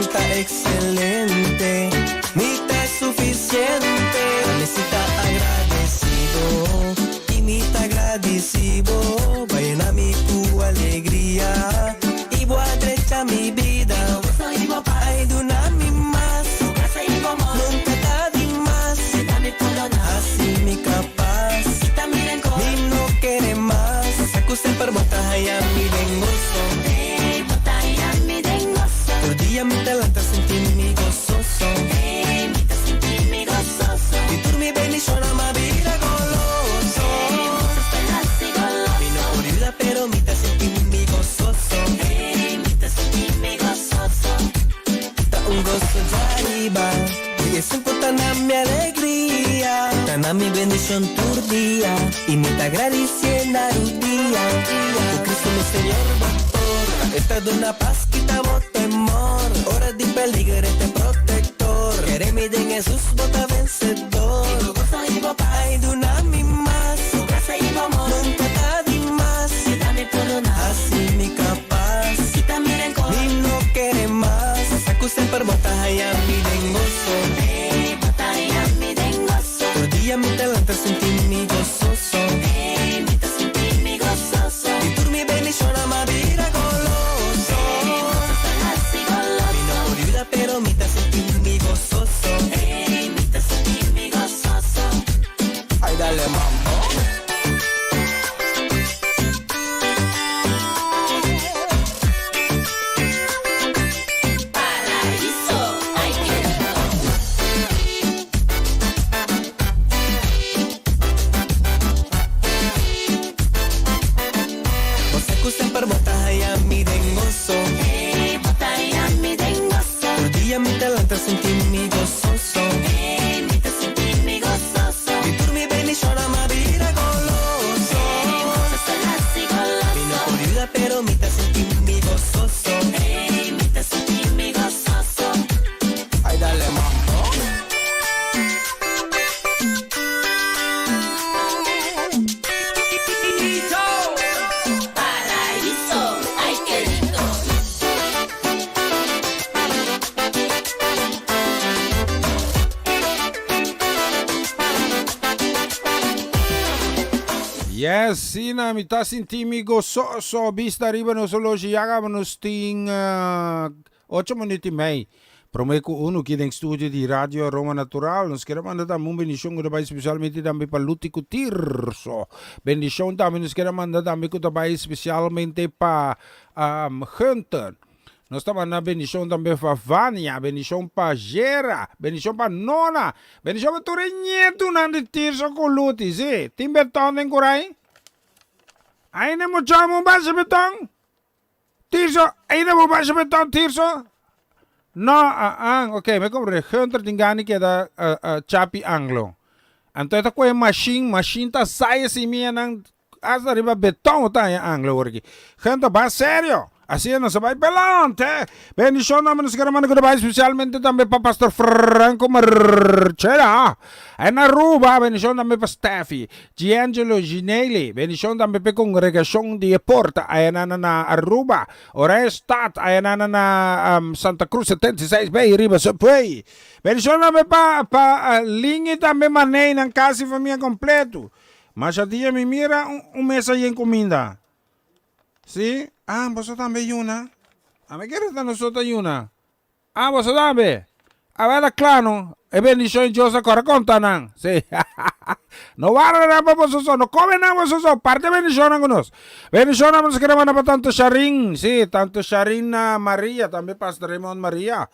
ta excelente, mi ta suficiente. Mi si ta agradecido y mi ta gradicibo. Bo a yena mi cu alegria y bo a drecha mi bida. Ay duna mi mas, nunca ta di mas. Haci mi capaz, mi no kere mas. Sa cu semper bo ta haya mi den goso. Tur dia mi ta lanta sinti mi gososo. Di tur mi bendicionnan m'a bira goloso. Mi no por yuda pero mi ta sinti mi gososo. Ta un goso djariba. I esun ku ta na mi alegria. Ta na mi bendishon tur dia. I mi ta gradisié na rudia. Ku Cristo mi Señor bo por. E ta duna pas kita bo temor. Ora di peligro e ta protector. Kere mi den Hesus bo ta vencedor. Ai duna mi mas. Nunca ta di mas. Hasi mi capas. Mi no kere mas. Sa ku semper bo ta haya mi den goso. Tur dia mi ta lanta sinti mi gososo. Di tur mi bendishonnan m'a bira goloso. Mi no por yuda pero mi ta sinti mi gososo. Ay dale mambo. Bo sa ku semper bo ta haya mi den goso. Tur dia mi ta lanta sinti mi gososo. Di tur mi bendishonnan m'a bira goloso. Mi no por yuda pero mi ta sinti mi gososo. Ay dale mambo. Yes, sina, mi ta sinti mi gososo. Bista riba nos oloshi ya caba nos tin ocho minuut y mei. Prome cu unu ki den studio di Radio Aroma Natural. Nos kier a manda tambe un bendicion cu ta bay specialmente tambe pa Luti cu Tirso. Bendicion tambe nos kier a manda tambe cu ta bay specialmente pa Gunther. Nos ta manda bendicion tambe pa Vania, bendicion pa Jera, bendicion pa Nona, bendicion pa tur e ñetunan di Tirso cu Luti. Si, tin beton den curai? Ainda mucho bo basha beton? Tirso, ainda bo basha beton, Tirso? No, ah, ah, ok, mi comprende. Gunther tin gana di keda chapi anglo. Anto e ta coge machine, machine ta sai e simianan Hasta riba beton ta haña anglo awor aki. Gente ba serio. Asina nos a bai pelante. Bendicion tambe nos kere manda goodbye especialmente tambe pa Pastor Franco Marchena en Aruba. Bendicion tambe pa Steffi, Giangelo, Ginelli. Bendicion tambe pa e congregacion di e Porta aya na na Aruba. Oranjestad aya na na Santa Cruz 76 bay riba Subway. Bendicion tambe pa pa Lin y tambe Maney nan casi famia completo. Masha dia mi mira un mesa yen kuminda. Si? Ah, boso tambe yuna? Ami kere ta nos ta yuna. Ah, boso tambe? Awel ta kla no. E bendishon di Dios a kore konta nan. Si. No warda nan pa boso so, no kome nan boso so, parti e bendishonnan ku nos. Bendishonnan nos kere manda pa Tante Sharin, si, Tante Sharin na Maria, tambe Pastor Raymond Maria.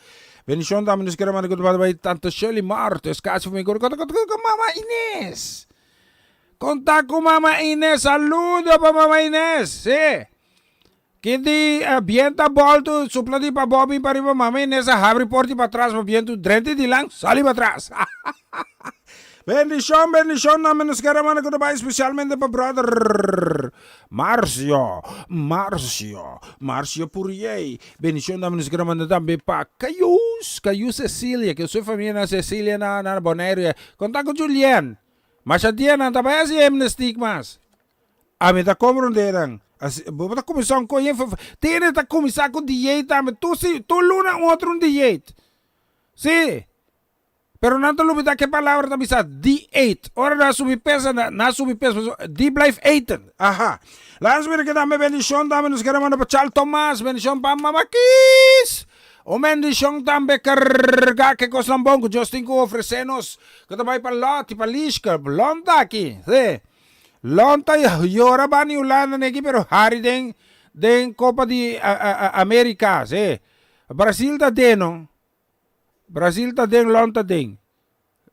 Bendishon tambe nos kere manda ku ta bai Tante Shirley Martes, kasi famia ku Mama Ines. Konta ku Mama Ines, saludo pa Mama Ines, si. Ki di bientu a boltu, supla di pabou bin pariba, Mama Ines a habri porta di patras pa bientu drenta di dilan, sali patras. Bendishon, bendishon nan nos kere manda ku ta bai spesialmente pa brother Marcio, Marcio, Marcio Puriey. Bendishon nan nos kere manda tambe pa Cayus, Cayus Cecilia, ke su famia na Cecilia na na Bonaire. Konta ku Julien. Masha dia nan ta bai hasi hemnestik mas. Ami ta komprondé nan. Asi, bo ta kuminsá un kos yen Tene ta kuminsá ku dieet tambe. Tur si, tur luna un otro un dieet. Sí. Pero nan ta lubidá ke palabra ta bisa dieet. Ora nan a subi pesa, nan a subi pesa pasobra die blijft eten. Aha. Laga nos mira ke tambe bendishon tambe nos kere manda pa Charles Thomas, bendishon pa Mama Kies. Un bendishon tambe kargá ke kosnan bon ku Dios tin ku ofresé nos, ku ta bai pa Lòt i pa Lishka. Lòn ta aki, sí. Lòn ta yora bani Hulanda neki pero hari den den Kopa di Amerika, sí. Brasil ta den no. Brasil ta den, Lòn ta den.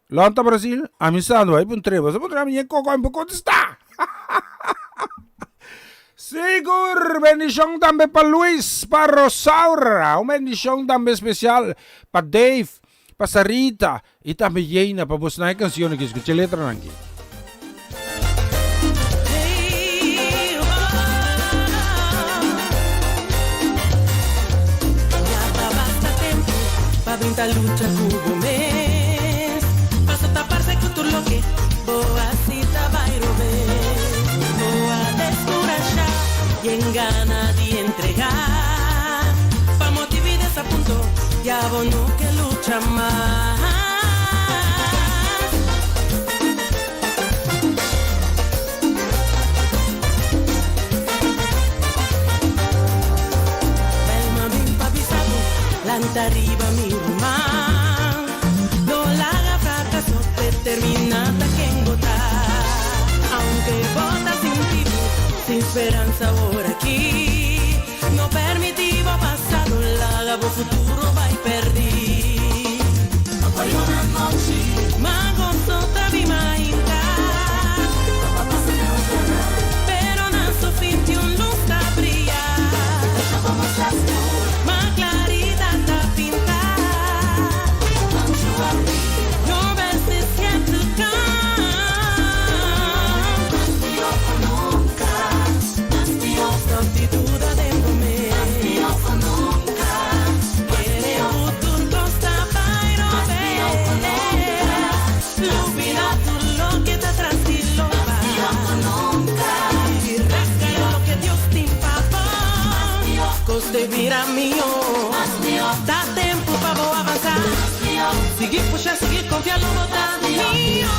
Lòn ta Brasil? Ami sa no, ai puntr'é. Boso puntr'é ami ñe koko, ami por kontestá. Sigur! Bendishon tambe pa Luis, pa Rosaura, un bendishon tambe spesial pa Dave, pa Sarita i tambe Yeina pa bosnan e kansion aki. Skucha e letranan aki. Ya ta basta tempu pa bin ta lucha ku bo mes. Paso ta parse ku tur loke bo hasi ta bai robes. Bo a deskurashá i en gana di entregá. Pa motibu i desapunto ya bo no ke lucha mas. Belma bin pa bisa bo, lanta riba mi ruman. No laga fracaso determina ta ken bo ta. Aunke bo ta sinti bo sin speransa ora aki, no permiti bo pasado laga bo futuro bai perdi. Ma goso ta bin mainta. Pero na su fin tin un luz ta bria. Ma claridad ta pinta. Your best is yet to come. Stop di duda den bo mes. Kere ku tur kos ta bai robes. Lubida tur loke ta tras di loba. I rèsta loke Dios tin pa bo. Kos te bira mihó. Ta tempu pa bo avansá. Sigui pusha, sigui konfia lo bo ta mihó.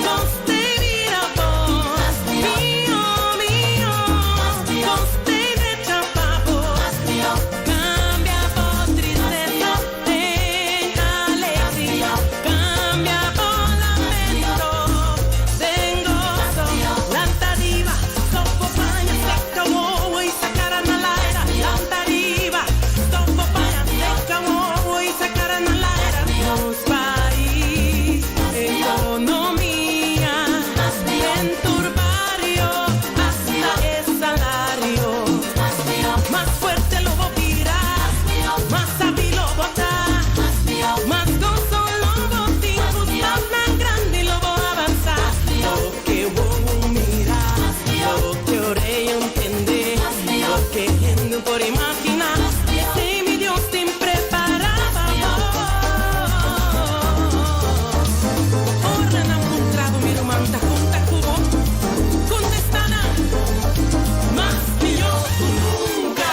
Kos te bira bon. Mihó, mihó. Kos te drecha pa bo. Cambia bo tristeza den alegria. Cambia bo lamento den gozo. Lanta riba, stop bo paña, seca wowo y sacara na laira. Lanta riba, stop bo paña, seca wowo y sacara na laira. Nos pais, economia, den tur bario, hasta e salario. Mas fuerte lo bo bira, mas sabi lo bo ta, mas goso lo bo tin, ku stapnan grandi lo bo avansá. Loke wowo mira, loke orea ntende, loke hende por imaginá, esei mi Dios tin prepará pa bo. Ora nan puntra bo, mi ruman ta konta ku bo, kontestá nan. Mas mihó ku nunka.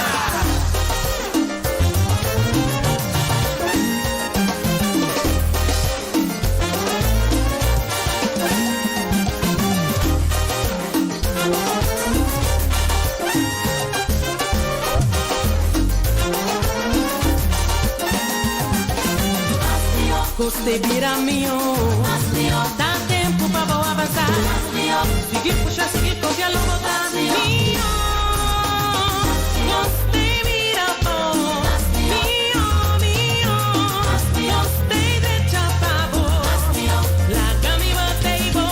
Kos te bira mihó. Ta tempu pa bo avansá. Sigui pusha, sigui konfia lo bo ta mihó. Kos te bira bon. Mihó, mihó. Kos te drecha pa bo. Laga mi bate i bo.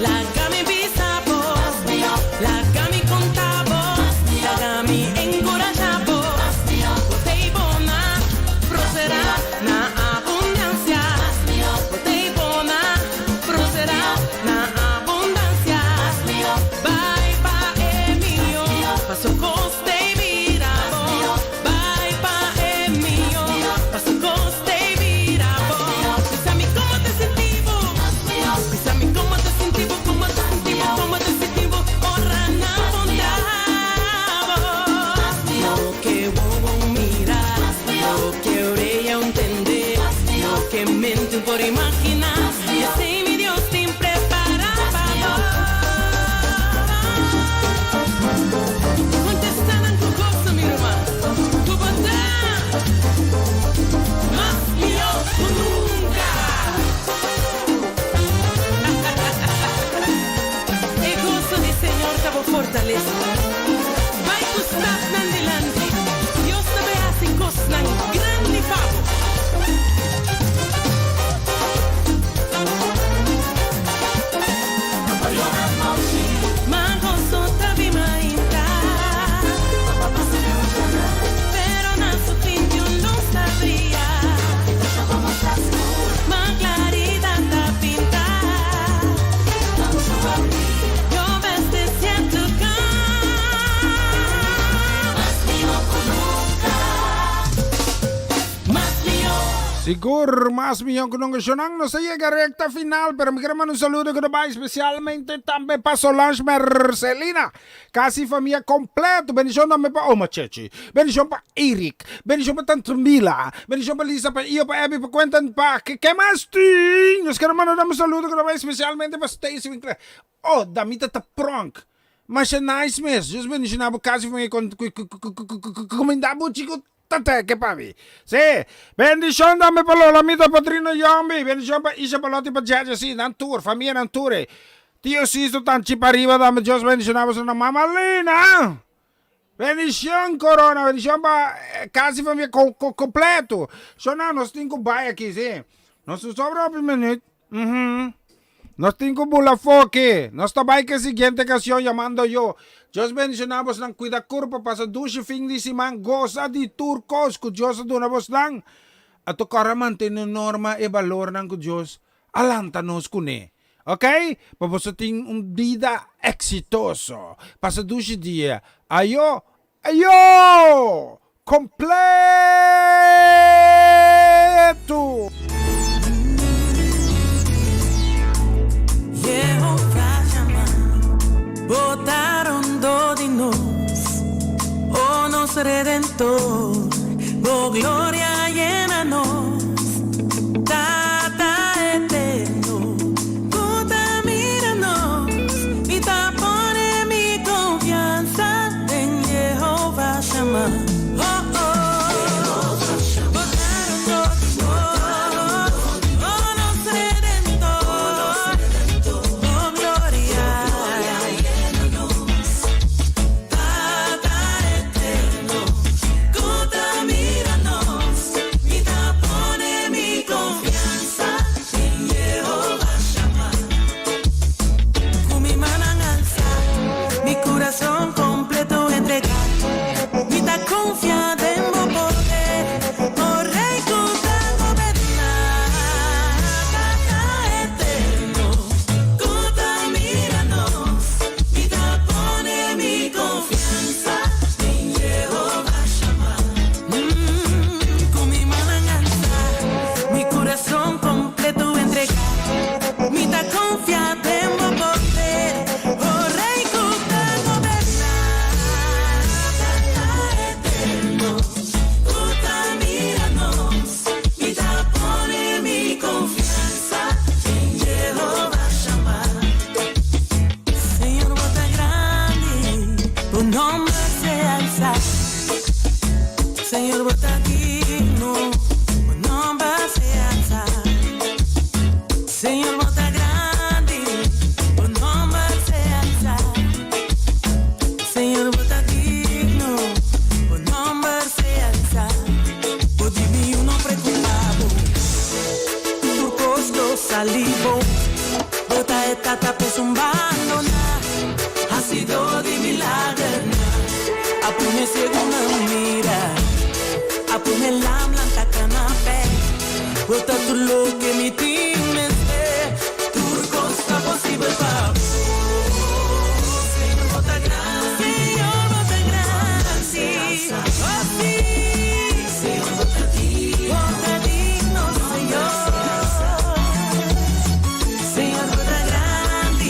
Laga mi bisa bo. Laga mi konta bo. Laga mi enkurashá bo. Bo te i bo na prosperá na abundansia. Bo te i bo na prosperá na abundansia. Bai pa e. por imaginá. Esei mi Dios tin prepará pa bo. Kontestá nan ku goso, mi ruman, ku bo ta mas mihó ku nunka. E goso di Señor ta bo fortalesa. Bai ku stapnan dilanti. Dios ta bai hasi kosnan grandi pa bo. Ma goso ta bin mainta. Pero na su fin di un lus ta bria. Ma klaridat ta pinta. Your best is yet to come. Mas mihó ku nunka. Mas mihó. Sigur, mas mihó ku nunka. Shonnan, nos a yega rekta final, pero mi ker manda un saludo ku ta bai spesialmente tambe pa Solange Mercelina, kasi famia kompleto. Bendishon tambe pa Oma Chechi, bendishon pa Eric, bendishon pa Tante Mila, bendishon pa Lisa, pa Io, pa Abby, pa Quentin, pa ke mas tin? Nos ker manda tambe un saludo ku ta bai spesialmente pa Stacy Winkler. Oh, damita ta pronk. Masha nice mes. Dios bendiciona bo casi famia con comenda bo chico tateke pa mi. Si. Bendicion tambe pa Lola Mita Padrino Yombi. Bendicion pa Isha Palotti pa Jeje si nan tur famia nan tur e. Tio Sisto tanchi pa riba tambe Dios bendiciona boso nan mama Lina. Bendicion Corona bendicion pa casi famia completo. Shona nos tin cu bay aki si. Nos no sobra hopi minuut. Uhum. Nos tin ku bula foki. Nos ta bai ku e siguiente kanshon Llamando Yo. Dios bendishoná bosnan, kuida kurpa, pasa dushi fin di siman, gosa di tur kos ku Dios a duna bosnan. A toka mantené norma e balornan ku Dios a lanta nos kuné. Ok? Pa boso tin un bida eksitoso. Pasa dushi dia. Ayo, ayo! Kompleto! Jehová yama, bo ta rondó di nos, o nos Redentor, bo gloria yena nos. Tata eterno, ku ta mira nos, mi ta pone mi konfiansa den Jehová Shama. Oh, oh. Bo ta rondó di nos, o nos Redentor, bo gloria yena nos. Tata eterno, ku ta mira nos, mi ta pone mi konfiansa den Jehová Shama. Ku mi mannan alsá, mi kurason kompleto entregá, mi ta konfia den bo poder, o Rei ku ta goberná. Tata eterno, ku ta mira nos, mi ta pone mi konfiansa den Jehová Shama. Ku mi mannan alsá, mi kurason kompleto entregá, mi ta konfia den bo poder, o Rei ku ta goberná. Tata eterno, ku ta mira nos, mi ta pone mi konfiansa den Jehová Shama. Señor, bo ta grandi, bo nomber sea alsá. Señor, bo ta digno, bo nomber sea alsá. Señor, bo ta grandi, bo nomber sea alsá. Señor, bo ta digno, bo nomber sea alsá. Bo di mi no preokupá bo, tur kos lo sali bon. Bo ta e tata pa esun bandoná, hasidó di milager nan. A pone siegunan mira, a pone lam lanta kana pé. Bo ta tur loke mi tin mester, tur kos ta posibel pa bo. Señor, bo ta grandi, Señor, bo ta grandi. Oh, sí. Señor, bo ta digno, bo ta digno, Señor. Señor, bo ta grandi.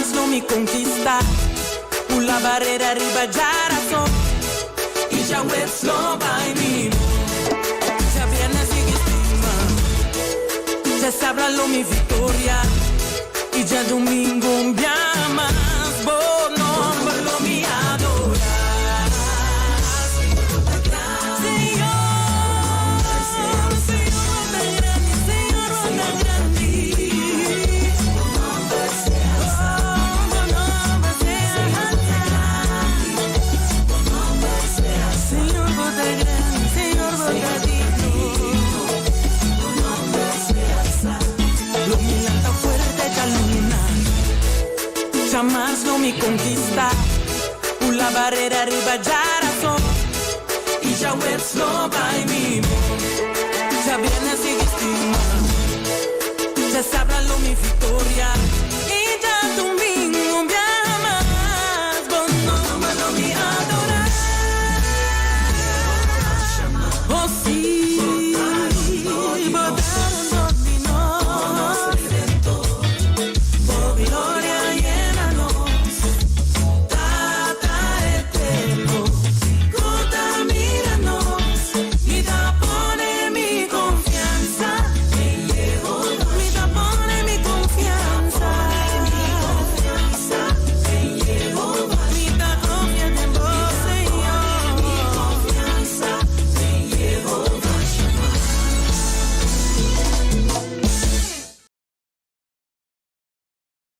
Djamars lo mi konkistá Pula barera riba djarason I djaweps lo bai mihó Djabièrnè sigui stima Djasabra lo mi viktoria I djadumingu un bia mas Bo nòmber lo mi adorá Señor, Señor, bo ta grandi Señor, bo ta grandi Oh, bo nòmber sea alsá Señor, bo ta grandi Señor, bo ta digno Lo mi lanta fuerte djaluna Djamars lo mi konkistá Pula barera riba dja.